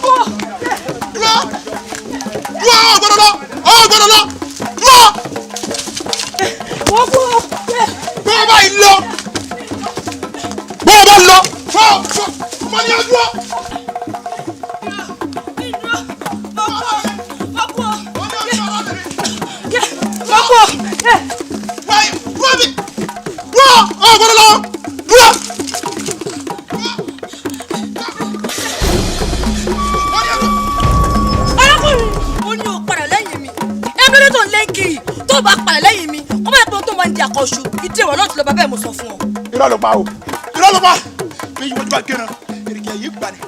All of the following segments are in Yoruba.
Mo kú o. Dúró, dúró, ò gbọ́dọ̀ lọ, ò gbọ́dọ̀ lọ, dúró. Mo kú o. Bó o bá yìí lọ, bó o bá lọ, fọ́ fọ́, mo ní o dúró. Mo kú o. Mo kú o. Wáyé, dúró mi, dúró, ò gbọ́dọ̀ lọ, dúró. Arákùnrin, ó ní o padà lẹ́yìn mi. Ẹbí ló tó ń lé kiri tó bá padà lẹ́yìn mi, ó bá yẹ pé ó tó máa ń di àkọ́ṣu. Ìdí ìwọ náà ti lọ bá bẹ́ẹ̀ mo sọ fún ọ. Irọ́ ló pa o, irọ́ ló pa. Bí ìwọ́n ti bá gẹ̀ràn, èrìgì yìí gbà ní.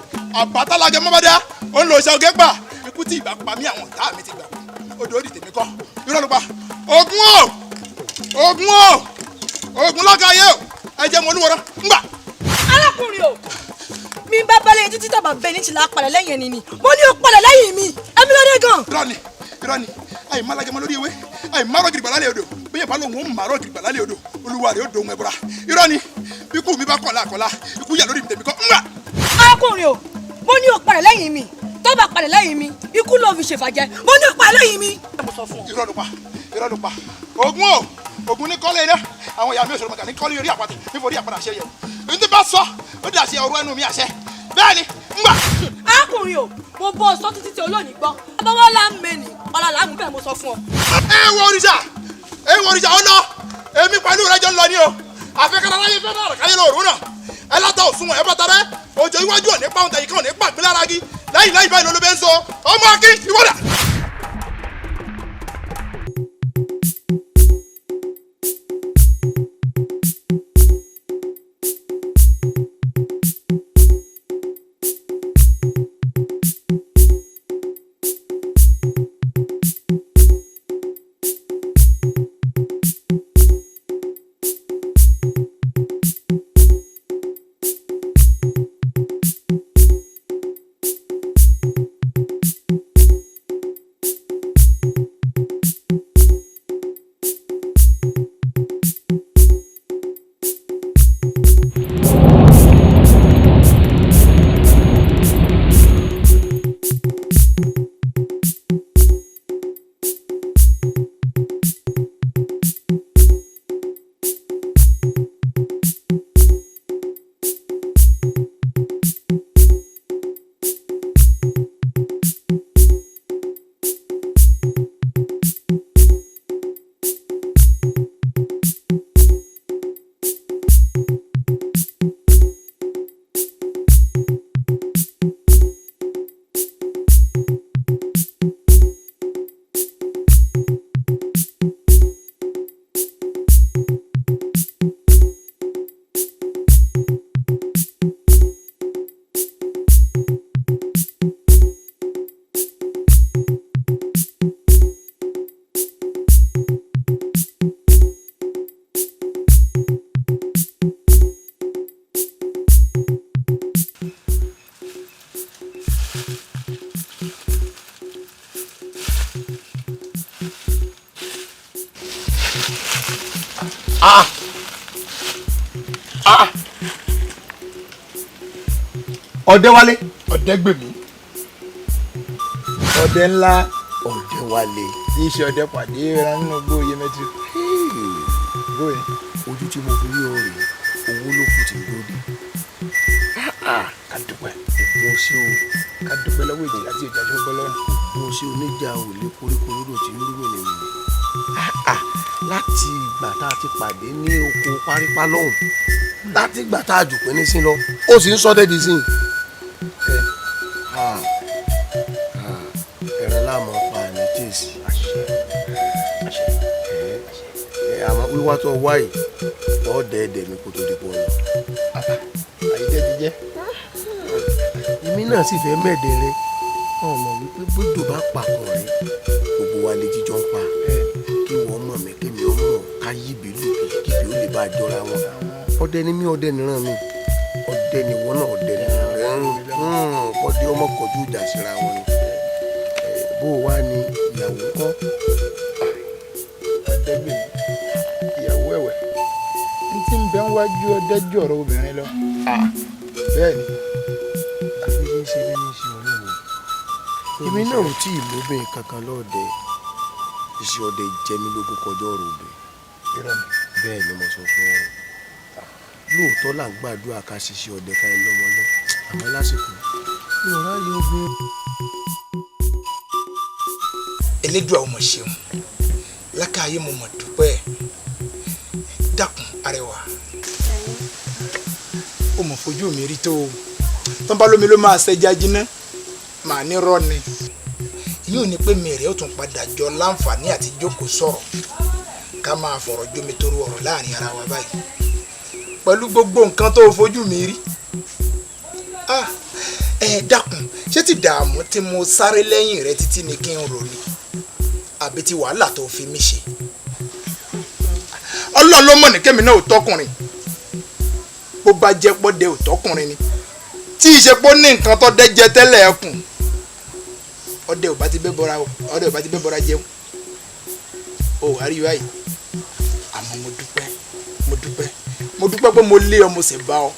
Àbátálágẹ mọ́bádá, ó ń lo iṣẹ́ oge gbà. Ikú tí ìbá pa mí, àwọn ọ̀tá mi ti gbà. Odò ó di tèmi kọ́. Irọ́ ló pa. Ogun o! Ogun o! Ogun lọ́gàáyé o! Ẹ jẹ́ mo olúwọ̀rọ̀. Ngbà! Arákùnrin o, mi bá balẹ̀ títí tàbá bẹ́ẹ̀ ní tìlá padà lẹ́yìn ẹni ni. Mo ní o padà lẹ́yìn mi. Ẹbí ló dé gan. Irọ́ ni, irọ́ ni. Àyè má lagẹmọ lórí ewé. Àyè má rọ̀ gidigba lálẹ́ odò. Bí yẹn bá lóun ó má rọ̀ gidigba lálẹ́ odò. Olúwa rẹ̀ ó dohun ẹbọra. Irọ́ ni. Bí ikú mi bá kọ̀la kọ̀la, ikú yà lórí mi tèmi kọ́. Ngbà! Arákùnrin o, mo ní o padà lẹ́yìn mi. Tó bá padà lẹ́yìn mi, ikú ló fi ṣèfàjẹ́. Mo ní o padà lẹ́yìn mi. Irọ́ ló pa, irọ́ ló pa. Ogun o, ogun ní kọ́lé iná. Àwọn ìyá mi ò sọ̀rọ̀ mọ̀gà ní kọ́lé orí àpáta, níforí àpáta àṣẹ yẹ̀wò. Ní tí bá sọ, ó dà sí ọ̀rọ̀ ẹnu mi àṣẹ. Bẹ́ẹ̀ ni, ngbà. Arákùnrin o, mo bọ́ ọ sọ títí tí olóòní gbọ́. Abáwọ́lá ń mẹ́ni, ọ̀la làágùn bẹ́ẹ̀ mo sọ fún ọ. Ẹ wọ òrìṣà, ẹ wọ òrìṣà, ó lọ. Èmi pẹ̀lú rẹ jọ ń lọ ní o. Àfikún aráyé fẹ́ náà káyé lóòrùn náà. Ẹ látọ̀ òsùnwọ̀n ẹ bàtà rẹ. Òjò iwájú òní pàwọn tẹ̀yìn kan òní pàgbé lára gi. Lẹ́yìn lẹ́yìn báyìí ló ló bẹ́ ń sọ. Ọmọ Akin ìwọ́dà. Ọdẹwálé. Ọdẹgbèmí. Ọdẹ ńlá. Ọdẹwálé. Tí í ṣe ọdẹ pàdé ẹran nínú igbó Yemẹtu. Bóyá. Ojú tí mo fi rí ọ rèé, owó ló kù tí ń dúró dé. Ká dúpẹ́. Mo ṣe o. Ká dúpẹ́ lọ́wọ́ èjì àti ìjà tó bọ́ lọ́rùn. Mo ṣe oníjà ò lè koríko lódò tí ń rú wìnìwìnì. Láti ìgbà tá a ti pàdé ní oko párípá lọ́hùn, láti ìgbà tá a jù pín ní sí lọ, ó sì ń sọ débi sí i. Ẹran láàmú pa ní tíìsì. Àmọ́ wíwá tó wá yìí, ọ̀ dẹ́ẹ̀dẹ̀ mi kó tó di pọ̀ lọ. Àyíjẹ́ ti jẹ́. Èmi náà sì fẹ́ mẹ́ẹ̀dẹ̀ rẹ. Ọmọ wípé bójú bá pàkàn rẹ, gbogbo wa lè jíjọ ń pa. Kí wọ́n mọ̀ mí, kémi ọmọ ká yíbi lùbí, kíbi ó lè bá a jọra wọn. Ọdẹ ni mí, ọdẹ nìran mi. Ọdẹ ni wọ́n náà, ọdẹ nìran rẹ. Ọdẹ ọmọ kọjú ìjà síra wọn ni. Bó o wá ní ìyàwó ńkọ́? Ọdẹgbèmí, ìyàwó ẹ̀wẹ̀. N tí ń bẹ ń wájú ọdẹ ju ọ̀rọ̀ obìnrin lọ. Bẹ́ẹ̀ ni. Àfi ṣe ń ṣe mí ní ṣe ọ̀rẹ́ mi. Èmi náà ò tí ì lóbìnrin kankan lọ́ọ̀dẹ. Iṣẹ́ ọdẹ jẹ mí lógún kọjá ọ̀rọ̀ obìnrin. Bẹ́ẹ̀ ni mo sọ fún ọ. Lóòótọ́ là ń gbàdúrà ká ṣiṣẹ́ ọdẹ ká ẹ lọ́mọ náà, àmọ́ lásìkò mi ò ráyè obìnrin. Elédùà, ò mọ̀ ṣeun lákàáyé, mo mọ̀ dúpẹ́. Dákun arẹwà, ó mọ̀ fojú mi rí tó o tó ń bá lómi ló máa ṣẹja jiná, màá ní rọ́ ni. Ìyóò ní pé mi rẹ̀ ó tún padà jọ láǹfààní àti jókòó sọ̀rọ̀, ká máa fọ̀rọ̀ jómi toro ọ̀rọ̀ láàrin ara wa báyìí pẹ̀lú gbogbo nǹkan tó o fojú mi rí. Ah, ẹ dákun, ṣé ti dààmú tí mo sáré lẹ́yìn rẹ títí ni kí n rò ni, àbí ti wàhálà tó fi mí ṣe? Ọlọ́run ló mọ̀ ní kémi náà ò tọkùnrin. Bó bá jẹ́ pọ́dẹ ò tọkùnrin ni, tí ìṣepọ̀ ní nǹkan tó dẹ́jẹ tẹ́lẹ̀ ẹkùn ọdẹ ò bá ti bẹ́ bọ́ra, ọdẹ ò bá ti bẹ́ bọ́ra jẹun. Ó wàá rí báyìí. Àmọ́ mo dúpẹ́, mo dúpẹ́, mo dúpẹ́ pé mo lé ọ, mo sì bá ọ.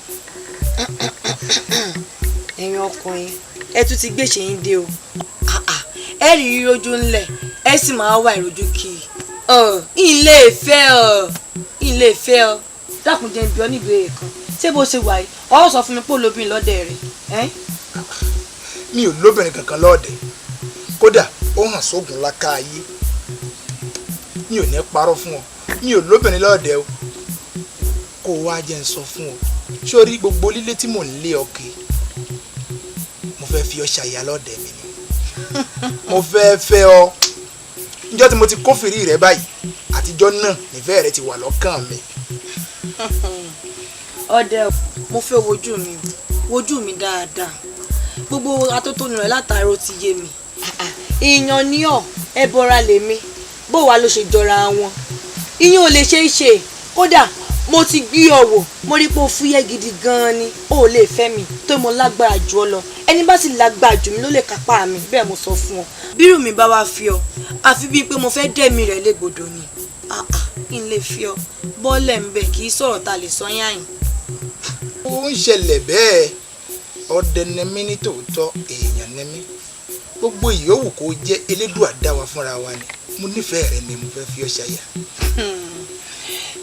Ẹ̀yin ọkùnrin, ẹ tún ti gbèsè yín dé o. Ẹ rí ìrojú ńlẹ̀, ẹ sì máa wá ìrojú kì í. Ilé ìfẹ́ ọ, ilé ìfẹ́ ọ. Dákun, jẹ́ n bi ọ́ níbèrè kan. Ṣé bó ṣe wà yìí, ọ sọ fún mi pé olóbìnrin lọ́dẹ rẹ̀? Mi ò lóbìnrin kankan lọ́ọ̀dẹ̀. Kódà ó hàn sóògùn láká ayé, mi ò ní parọ́ fún ọ, mi ò lóbìnrin lọ́ọ̀dẹ̀ o. Kó o wá jẹ́ n sọ fún ọ, sórí gbogbo lílé tí mò ń lé ọ kiri, mo fẹ́ fi ọ ṣàyà lọ́ọ̀dẹ̀ mi ni. Mo fẹ́ fẹ́ ọ. Níjọ́ tí mo ti kófìrí rẹ báyìí, àtijọ́ náà nífẹ̀ẹ́ rẹ ti wà lọ́kàn mi. Ọdẹ, mo fẹ́ wojú mi, wojú mi dáadáa. Gbogbo atótónu rẹ látàárọ̀ ti yé mi. Ìyàn ni ọ, ẹbọra lèmi. Bó wàá ló ṣe jọra wọn, ìyẹn ò lè ṣeé ṣe. Kódà mo ti gbé ọ wò, mo rí pé o fúyẹ́ gidi gan-an ni. O ò lè fẹ́ mi tó mo lágbára jù ọ lọ. Ẹni bá sì lágbára jù mí ló lè kápá mi. Bẹ́ẹ̀ mo sọ fún ọ. Bírù mi bá wá fi ọ, àfi bíi pé mo fẹ́ dẹ̀mí rẹ̀ légbodò ni. N lè fi ọ bọ́ọ̀lẹ̀ ń bẹ̀, kì í sọ̀rọ̀ ta lè sọ yáyìn. Ó ń ṣẹlẹ̀ bẹ́ẹ̀. Ọdẹ ni mí ní tòótọ́, èèyàn ni mí. Gbogbo ìyówù kó jẹ́, Elédùà dá wa fúnra wa ni. Mo nífẹ̀ẹ́ rẹ ni, mo fẹ́ fi ọ́ ṣaya.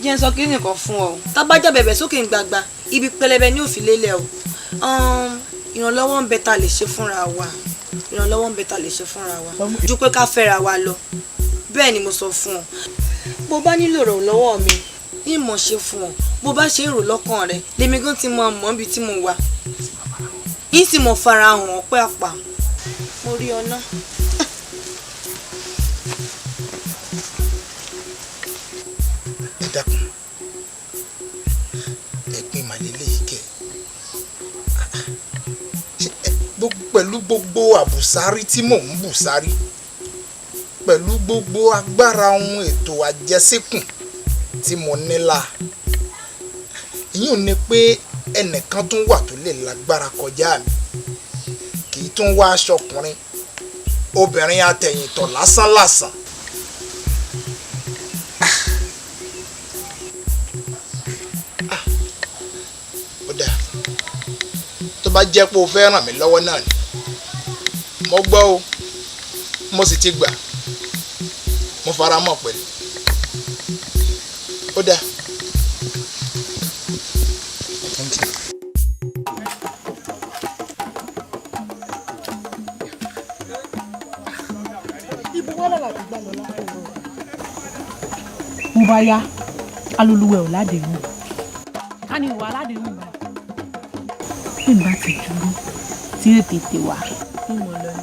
Jẹ́ n sọ kí nìkan fún ọ. Tábàjá bẹ̀bẹ̀ sókè gbagba, ibi pẹlẹbẹ ní òfin lélẹ̀ o. Ìrànlọ́wọ́ ń bẹ ta lè ṣe fúnra wa. Ìrànlọ́wọ́ ń bẹ ta lè ṣe fúnra wa ju pé ká fẹ́ra wa lọ. Bẹ́ẹ̀ ni mo sọ fún ọ. Bó bá nílò ìrànlọ́wọ́ mi, ìmọ̀ ṣe fún ọ. Bó bá ṣe èrò lọ́kàn rẹ lèmi gan ti mọ mọ́ ibi tí mo wà, yín sì mọ̀ farahàn ọpẹ́ àpà. Mo rí ọ ná. Ẹ dákun, ẹ̀gbin màlélẹ́ yìí kẹ̀ pẹ̀lú gbogbo àbùsárí tí mò ń bùsárí, pẹ̀lú gbogbo agbára ohun ètò àjẹsíkùn tí mo nílà, ìyún ni pé ẹnìkan tún wà tó lè lágbára kọjá mi. Kì í tún wá aṣọkùnrin, obìnrin atẹ̀yìntọ̀ lásán lásán. Ó dáa, tó bá jẹ́ pé o fẹ́ ràn mí lọ́wọ́ náà ni, mo gbọ́ o, mo sì ti gbà, mo fara mọ́ pẹ̀lú. Ó dáa. Thank you. Ibo wà lára ti gbà lọ láàárọ̀. Bó bá yá, alólùwẹ̀ ò ládéhùn. Ká ní ìwà aládéhùn báyìí. Bí n bá ti dúró tí yóò tètè wá, ń mọ̀ lọlé.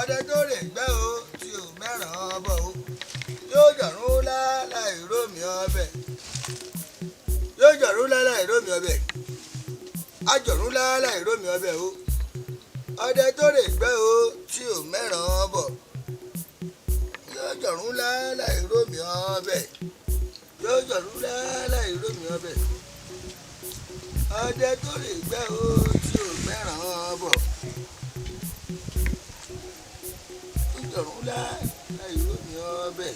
Ọdẹ tó rè gbẹ́ o tí ò mẹ́ràn ọbọ̀ o, yóò jọ̀rún láláì rómi ọbẹ̀, yóò jọ̀rún láláì rómi ọbẹ̀, ajọ̀rún láláì rómi ọbẹ̀ o. Ọdẹ tó rè gbẹ́ o tí ò mẹ́ràn ọbọ̀, yóò jọ̀rún láláì rómi ọbẹ̀, yóò jọ̀rún láláì rómi ọbẹ̀. Ọdẹ tó rè gbẹ́ o tí ò mẹ́ràn ọbọ̀, yóò jọ̀rún láláì rómi ọbẹ̀.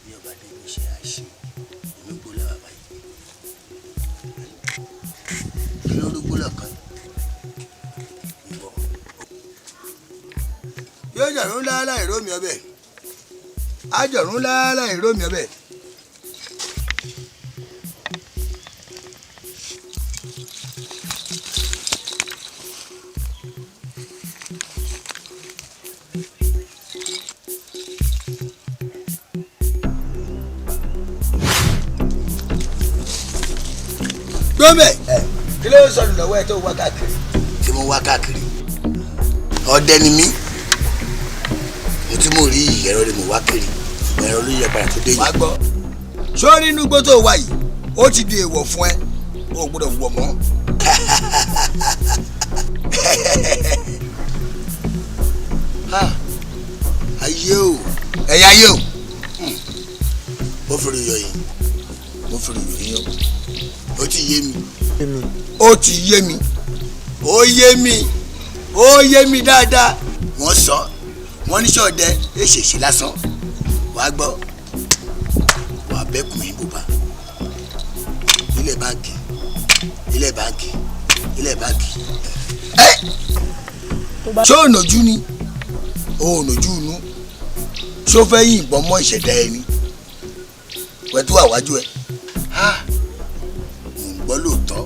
Bí ọba dé ibi iṣẹ́ àṣe inú gbólá bàbá yìí, kí ló rúgbó lọ́kàn ìwọ. Yóò jọ̀rún láláì rómi ọbẹ̀, ajọ̀rún láláì rómi ọbẹ̀. Gbọ́mẹ̀ kí ló ń sọnù lọ́wọ́ ẹ tó wá káàkiri. Tí mo wá káàkiri, ọdẹ ni mí, mo tí mo rí ẹ̀rọ ni mo wá kiri, ṣùgbọ́n ẹ̀rọ ló yẹ padà tó dé yìí. Wàá gbọ́, sórí inú igbó tó wà yìí ó ti di èèwọ̀ fún ẹ, o ò gbọ́dọ̀ wọ̀ mọ́. Ayé o, ẹ̀yà ayé o, mo fèrè yọ yìí, mo fèrè yọ yìí o, ó ti yé mi, ó ti yé mi, ó yé mi, ó yé mi dáadáa. Wọ́n sọ wọ́n ní sọ̀dẹ èṣèṣe lásán. Wàá gbọ́, wàá bẹ́kùn yín bùbá ilẹ̀ báńkì, ilẹ̀ báńkì, ilẹ̀ báńkì. Ẹ ṣé ònàjú ni ònàjú inú ṣó fẹ́ yìnbọn mọ́ ìṣẹ̀dá ẹni wẹ́ẹ́ tó wà wájú ẹ? Mò ń gbọ́ lóòótọ́,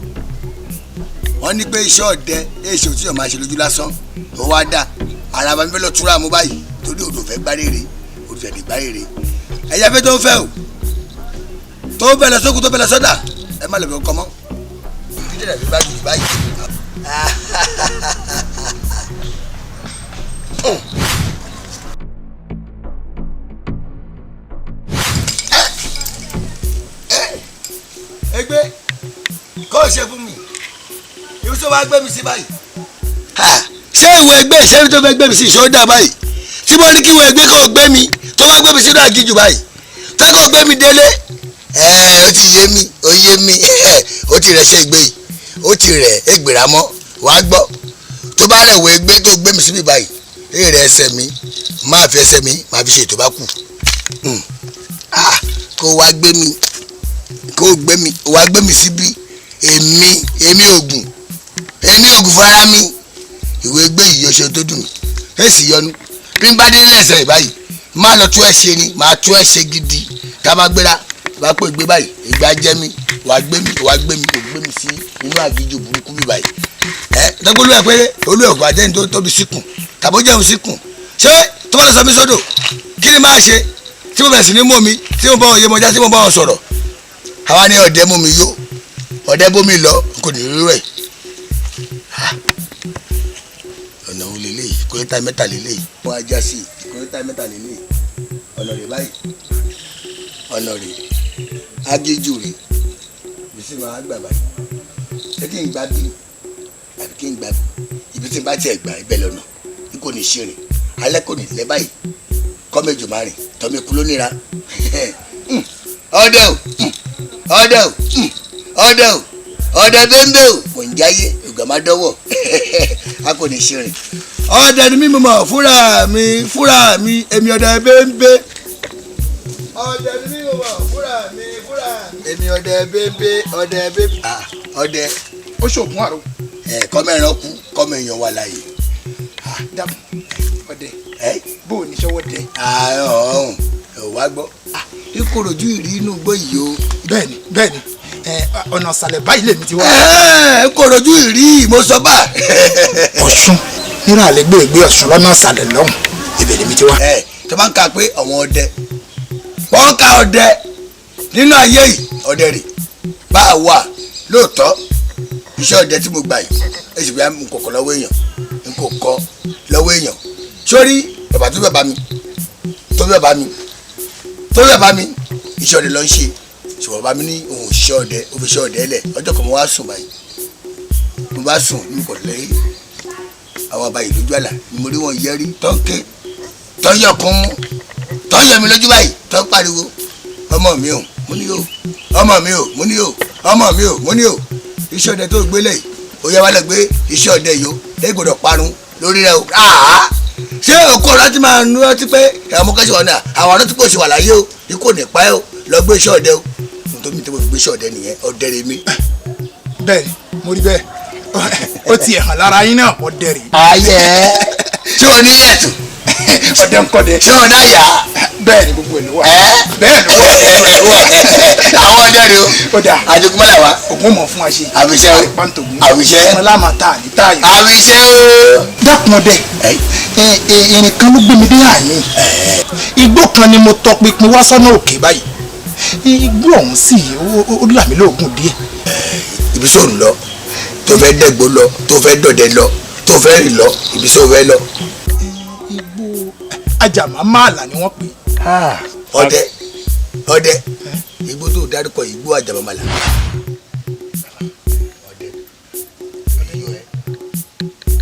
wọ́n ní pé iṣẹ́ ọdẹ èsì ò tí yóò máa ṣe lójú lásán. Ó wá dà ara bá mi fẹ́ lọ túra mú báyìí torí odò fẹ́ gbárèrè, odò fẹ́ gbárèrè. Ẹ̀yà fẹ́ tó ń fẹ́ o, tó ń fẹ́ lọ sókun, tó fẹ́ lọ sọ́dà, ẹ má lè fi kọ́ mọ́ títí dàbí bá jù báyìí. Ẹgbẹ́ kó o ṣe fún mi ibi tó bá gbé mi sí báyìí. Ṣé ìwọ ẹgbẹ́ ìṣẹ́ni tó fẹ́ gbé mi sí ìṣó dà báyìí? Tí mo ní kí ìwọ ẹgbẹ́ kó o gbé mi tó bá gbé mi sínú àgíjù báyìí tó kó o gbé mi délé. Ó ti yé mi, ó yé mi, ó ti rẹ̀ ṣe ìgbé yìí, ó ti rẹ̀ égbèrà mọ́. Wàá gbọ́, tó bá rẹ̀ wọ ẹgbẹ́ tó gbé mi síbi báyìí, èyí rẹ̀ ẹsẹ̀ mi máa fi ẹsẹ̀ mi máa fi ṣe ètò bá kù. Kó wá gbé mi, kó gbé mi, wá gbé mi síbi, èmi èmi ògùn, èmi ògùn fara mi. Ìwé gbé yìí ọṣẹ tó dùn mí èsì yọnu. Bí n bá dé lẹ́sẹ̀ báyìí má lọ tú ẹ ṣe ni, máa tú ẹ ṣe gidi. Ká má gbéra bá pè gbé báyìí, ìgbà jẹ́ mi, wàá gbé mi, wàá gbé mi, kò gbé mi sí inú àgíjù burúkú mi báyìí. Ẹ dọ́gbọ́n olú ẹ̀ pé olú ẹ̀ kò àjẹ́ni tó tóbi síkùn tàbó jẹun síkùn. Ṣé tó bá lọ sọ mí sódò kí ni máa ṣe tí mo bẹ̀rẹ̀ sí ní mú mi, tí mo bá wọn yé mọjá, tí mo bá wọn sọ̀rọ̀? Àwa ní ọ̀dẹ mú mi yó, ọ̀dẹ bómi lọ, kò ní rírọ̀ ẹ̀. Ọ̀nà òun lélẹ́yìí, kòríta mẹ́ta lélẹ́yìí, wọ́n á já sí kòríta mẹ́ta lélẹ́yìí. Ọ̀nà rẹ̀ báyìí, ọ̀nà rẹ̀ agéjù rẹ̀ bísí máa gbà báyìí. Ṣé kí n gbà bí àbí kí n gbà bí? Ibi tí n bá tiẹ̀ gbà ibẹ̀ lọ́nà n kò ní ṣe rìn alẹ́, kò ní lẹ́ báyìí, kọ́mẹ́jọ máa rìn tọ́mi kú lónìí. Ọdẹ o, ọdẹ o, ọdẹ o, ọdẹ bẹ́ńbẹ́ o, mò ń jáyé ògà má dọ́wọ́, a kò ní ṣe rìn. Ọdẹ ni mímú mọ̀ fúnra mi, fúnra mi, èmi ọdẹ bẹ́ńbẹ́. Ọdẹ ni mímú mọ̀ fúnra mi, fúnra mi, èmi ọdẹ bẹ́ńbẹ́, ọdẹ bẹ́ńbẹ́, ọdẹ. Ó ṣoògùn àrò. Ẹ kọ́mọ ẹran kú, kọ́mọ èèyàn wà láàyè. Dákun ọdẹ, ẹ bó o ní sọ́wọ́ dẹ. Ọ̀hún ẹ̀ wá gbọ́, ìkòròjú ìrí inú igbó yìí o. Bẹ́ẹ̀ni bẹ́ẹ̀ni, ọ̀nà ọ̀sàlẹ̀ báyìí lèmi ti wá. Ẹ ìkòròjú ìrí mo sọ bá. Ọ̀ṣun nírà àlẹ́ gbé Ọ̀ṣun lọ́nà ọ̀sàlẹ̀ lọ́hùn, ibẹ̀ lèmi ti wá. Ẹ tó bá ń ka pé àwọn ọdẹ wọ́n ka ọdẹ nínú ayé yìí, ọdẹ rè bá a wà lóòótọ́. Iṣẹ́ ọdẹ tí mo gbà yìí èsì bí n kò kọ́ lọ́wọ́ èèyàn, n kò kọ́ lọ́wọ́ èèyàn. Sórí bàbá tó bàbá mi tó bàbá mi tó bàbá mi iṣẹ́ ọdẹ ló ń ṣe. Ṣùgbọ́n bàbá mi ní òun òṣìṣẹ́ ọdẹ, ó fi iṣẹ́ ọdẹ lẹ̀. Ọjọ́ kan mo wá sùn báyìí, mo bá sùn ní kò lẹ́yìn àwọn àbáyé lójú àlà ni mo rí wọn yẹrí tó ń ké tó ń yọkun mú tó ń yọ mi lójú báyìí tó ń pariwo ọmọ mi ò mo ní o, ọmọ mi ò mo ní o, ọmọ mi ò mo ní o. Iṣẹ́ ọdẹ tó gbélé yìí ó yẹ wá lọ gbé iṣẹ́ ọdẹ yìí ó ẹ gbọ́dọ̀ parun lórí rẹ o. Ṣé òkú ọ̀rọ̀ ti máa nu ọtí pé àwọn ọmọ kẹ́sì ọ̀nà àwọn ọ̀rọ̀ tí kò ṣe wà láyé o, ikú ò ní pa ẹ́ o, lọ gbé iṣẹ́ ọdẹ o. Nítorí tí mo fi gbé iṣẹ́ ọdẹ nìyẹn, ọdẹ rẹ mi. Bẹ́ẹ̀ni mo rí bẹ́ẹ̀, ó ti hàn lára yín náà ọdẹ rè. Ayẹ ṣé o ní yẹtù? Ọdẹ ń kọ́dẹ. Ṣé o náà yá? Bẹ́ẹ̀ni gbogbo ẹ̀ ló wà. Bẹ́ẹ̀ ló wà. Àwọn ọdẹ rè o. Ó dà. Àjogúnmọ́lá wa. Ògún mọ̀ fún wa ṣe. Àbíṣẹ́ o. Àbíṣẹ́. Ọlámà tá a ní táyà. Àbíṣẹ́ o. Dákun ọdẹ, ìrìn kan ló gbé mi dé àyè. Igbó kan ni mo tọpinpin wá sọ́nà òkè báyìí. Igbó ọ̀hún sì ó là mí lóògùn díẹ̀. Ibi sóò ń lọ, tó fẹ́ dẹ́gbó lọ, tó fẹ́ dọ̀dẹ lọ, tó fẹ́ rìn lọ, ibi sóò fẹ́ lọ. Igbó ajàmá máàlà ni wọ́n pè. Ọdẹ ọdẹ igbó tó dárúkọ igbó ajàmá máàlà. Ọdẹ orí yọ ẹ,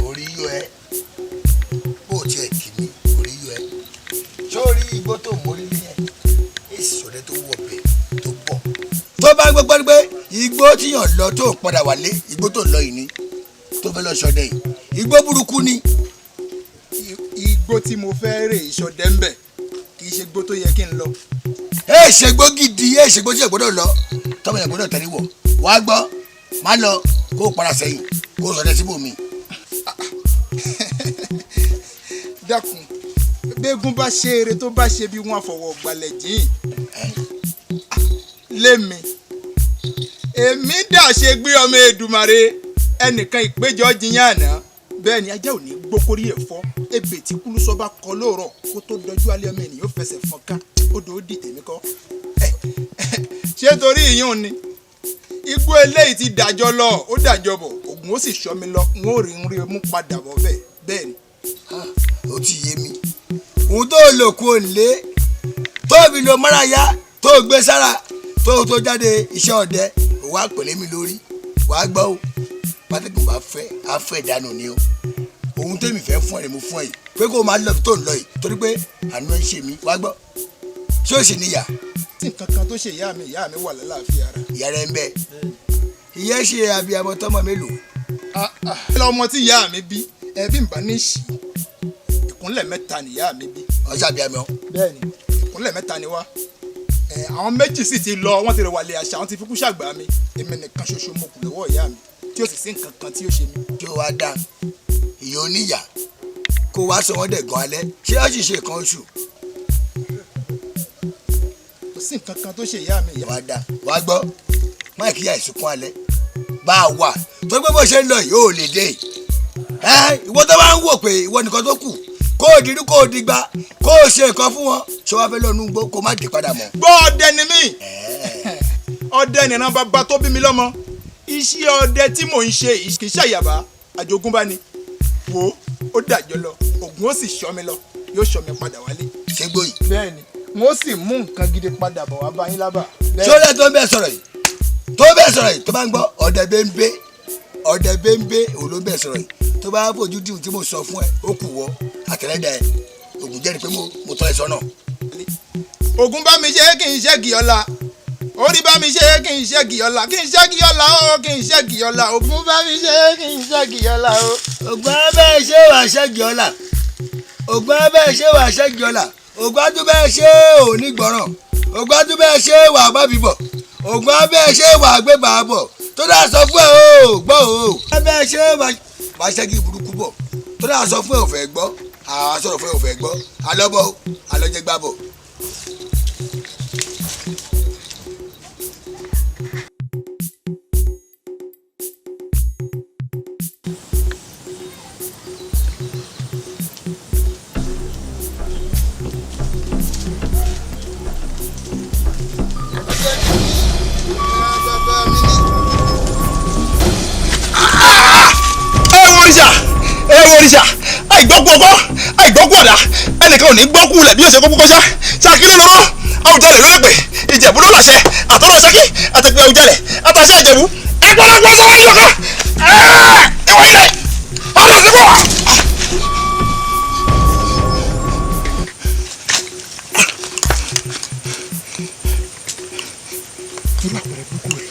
orí yọ ẹ, bó o tiẹ̀ kì mí orí yọ ẹ. Sórí igbó tó mórí ní ẹ, èsì ọdẹ tó wọ bẹ̀ tó bọ̀. Tó bá ń gbọ́ pé igbó tí yàn lọ tó padà wálé, igbó tó lọ yìí ni tó fẹ́ lọ ṣọdẹ yìí, igbó burúkú ni. Igbó tí mo fẹ́ rè ìṣọdẹ ń bẹ̀ kì í ṣe igbó tó yẹ kí n lọ. Ẹ ṣègbó gidi, ẹ ṣègbó tí ẹ gbọ́dọ̀ lọ, tọmọ yẹn gbọ́dọ̀ tẹ̀lé wọ̀. Wàá gbọ́, má lọ kó o padà sẹ́yìn kó o ṣọdẹ síbòmí. Dákun, bẹ́ẹ̀gùn bá ṣe eré tó bá ṣe bí wọ́n àfọwọ́ gbalẹ̀ jìn. Lémi èmi dà ṣe gbé ọmọ Èdùmàrè ẹnìkan ìpéjọ jiyàn àná. Bẹ́ẹ̀ ni ajá ò ní gbókórí ẹ̀ fọ́, ebè tí kúlúsọ bá kọ lóòrọ̀ kó tó dọjú alẹ́ ọmọ ènìyàn fẹsẹ̀ fọ́n ká odò ó dì tèmi kọ́. Ṣé torí ìyún ni igbó eléyìí ti dàjọ lọ, ó dàjọ bọ̀, Ògún ó sì ṣọ́ mi lọ, n ó rí n rí mú padà bọ̀ bẹ́ẹ̀ bẹ́ẹ̀ ni. Ó ti yé mi, òun tó lò kú òǹlé tó fi lo márayá tó gbé sára tó tó jáde iṣẹ́ ọdẹ òun á pèlé mi lórí. Wàá gbọ́ o, pátákó bá fẹ́ á fẹ́ dànù ni o. Ohun tẹ́mi fẹ́ fún ẹ ni mo fún ẹ yìí pé kó o máa lọ tó ń lọ yìí torí pé àánú ẹ ń ṣe mí. Wàá gbọ́, ṣé o sì níyà? Tí nǹkan kan tó ṣe ìyá mi, ìyá mi wà lálàáfíà ara. Ìyá rẹ ń bẹ. Ìyá ṣe abiyamọ tọmọ mélòó? Ọmọ tí ìyá mi bí, ẹbí ń bá ní ṣì, ìkúnlẹ̀ mẹ́ta ni ìyá mi bí. Ọṣà abiyamọ. Bẹ́ẹ̀ni, ìkúnlẹ̀ mẹ́ta ni wá. Àwọn méjì sì ti lọ, wọ́n ti rẹ̀ wàlẹ̀ àṣà, wọ́n ti fi kú ṣàgbà mi. Èmi nìkan ṣoṣo mo kù lọ́wọ́ ìyá mi tí ó sì sí nǹkan kan tí ó ṣe mí. Tí ó wá dá ìyá oníyà kó wá sọ wọ́n dẹ̀ gan alẹ́, ṣé ó sì ṣe nǹkan oṣù? Kò sí nǹkan kan tó ṣe ìyá mi. Wá dá wá gbọ́, má kí ìyá ìsunkún alẹ́ bá a wà tó gbé bó ṣe ń lọ yìí ó lè dé. Ìwọ tó bá ń wò pé ìwọ nìkan tó kù kó o dirú kó o digba kó o ṣe nǹkan fún wọn, ṣé wàá fẹ́ lọ́nu gbó kó má dé padà mọ́. Gbọ́ ọdẹ ni mí, ọdẹ nìran bàbá tó bí mi lọ́mọ. Iṣẹ́ ọdẹ tí mò ń ṣe kì í ṣàyàbá, àjogúnbá ni. Wo ó dàjọ lọ, Ògún ó sì ṣọ́ mi lọ, yóò ṣọ́ mi padà wálé. Ṣé gbóyè? Bẹ́ẹ̀ni, n ó sì mú nǹkan gidi padà bọ̀ wá bá yín lábà. Ṣọlá tó ń bẹ sọ̀rọ̀ yìí, tó ń bẹ sọ̀rọ̀ yìí, tó bá ń gbọ́ ọdẹ bẹ́ńbẹ́, ọdẹ bẹ́ńbẹ́ òun ló ń bẹ sọ̀rọ̀ yìí. Tó bá fojú dìhun tí mo sọ fún ẹ, ó kù wọ àtẹlẹdẹ ẹ. Ògún jẹ́rìí pé mo tọ́ ẹ sọ́nà. Ògún bá mi ṣe kí n ṣẹ́gi ọ̀la, orí bá mi ṣe kí n ṣẹ́gi ọ̀la, kí n ṣẹ́gi ọ̀la o, kí n ṣẹ́gi ọ̀la. Ògún bá mi ṣe kí n ṣẹ́gi ọ̀la o. Ògún abẹ́ ṣe wà ṣẹ́gi ọ̀la, Ògún abẹ́ ṣe wà ṣẹ́gi ọ̀la, Ògún adúbẹ́ ṣe ò ní gbọ́ràn, Ògún adúbẹ́ ṣe wà bá mi bọ̀, Ògún abẹ́ ṣe wà gbé bàá bọ̀, tó dáa sọ fún ẹ o gbọ́ o. Abẹ́ ṣe wà ṣẹ́gi burúkú bọ̀, tó dáa sọ fún ẹ ò fẹ́ gbọ́, àwa sọ̀rọ̀ fún ẹ ò fẹ́ gbọ́, alọ́bọ̀ alọ́jẹgbà bọ̀. Òrìṣà àìgbọ́kú ọkọ́, àìgbọ́kú ọ̀dà, ẹnìkan ò ní gbọ́kú lẹ̀ bí ó ṣe kó kókó ṣá. Ṣáàkì ló lọ́rọ́, Àwùjalẹ̀ ló lè pè, Ìjẹ̀bú ló làṣẹ, àtọ́rọ̀ Ṣakí, àtẹ̀pẹ́ Àwùjalẹ̀, àtàṣẹ Ìjẹ̀bú. Ẹ̀pọ̀lọpọ̀ sọ wáyé lọ́kọ́. Ẹ̀wọ̀n ilẹ̀, ọlọ́sìn wọ̀. Irú àpẹẹrẹ burúkú rẹ̀.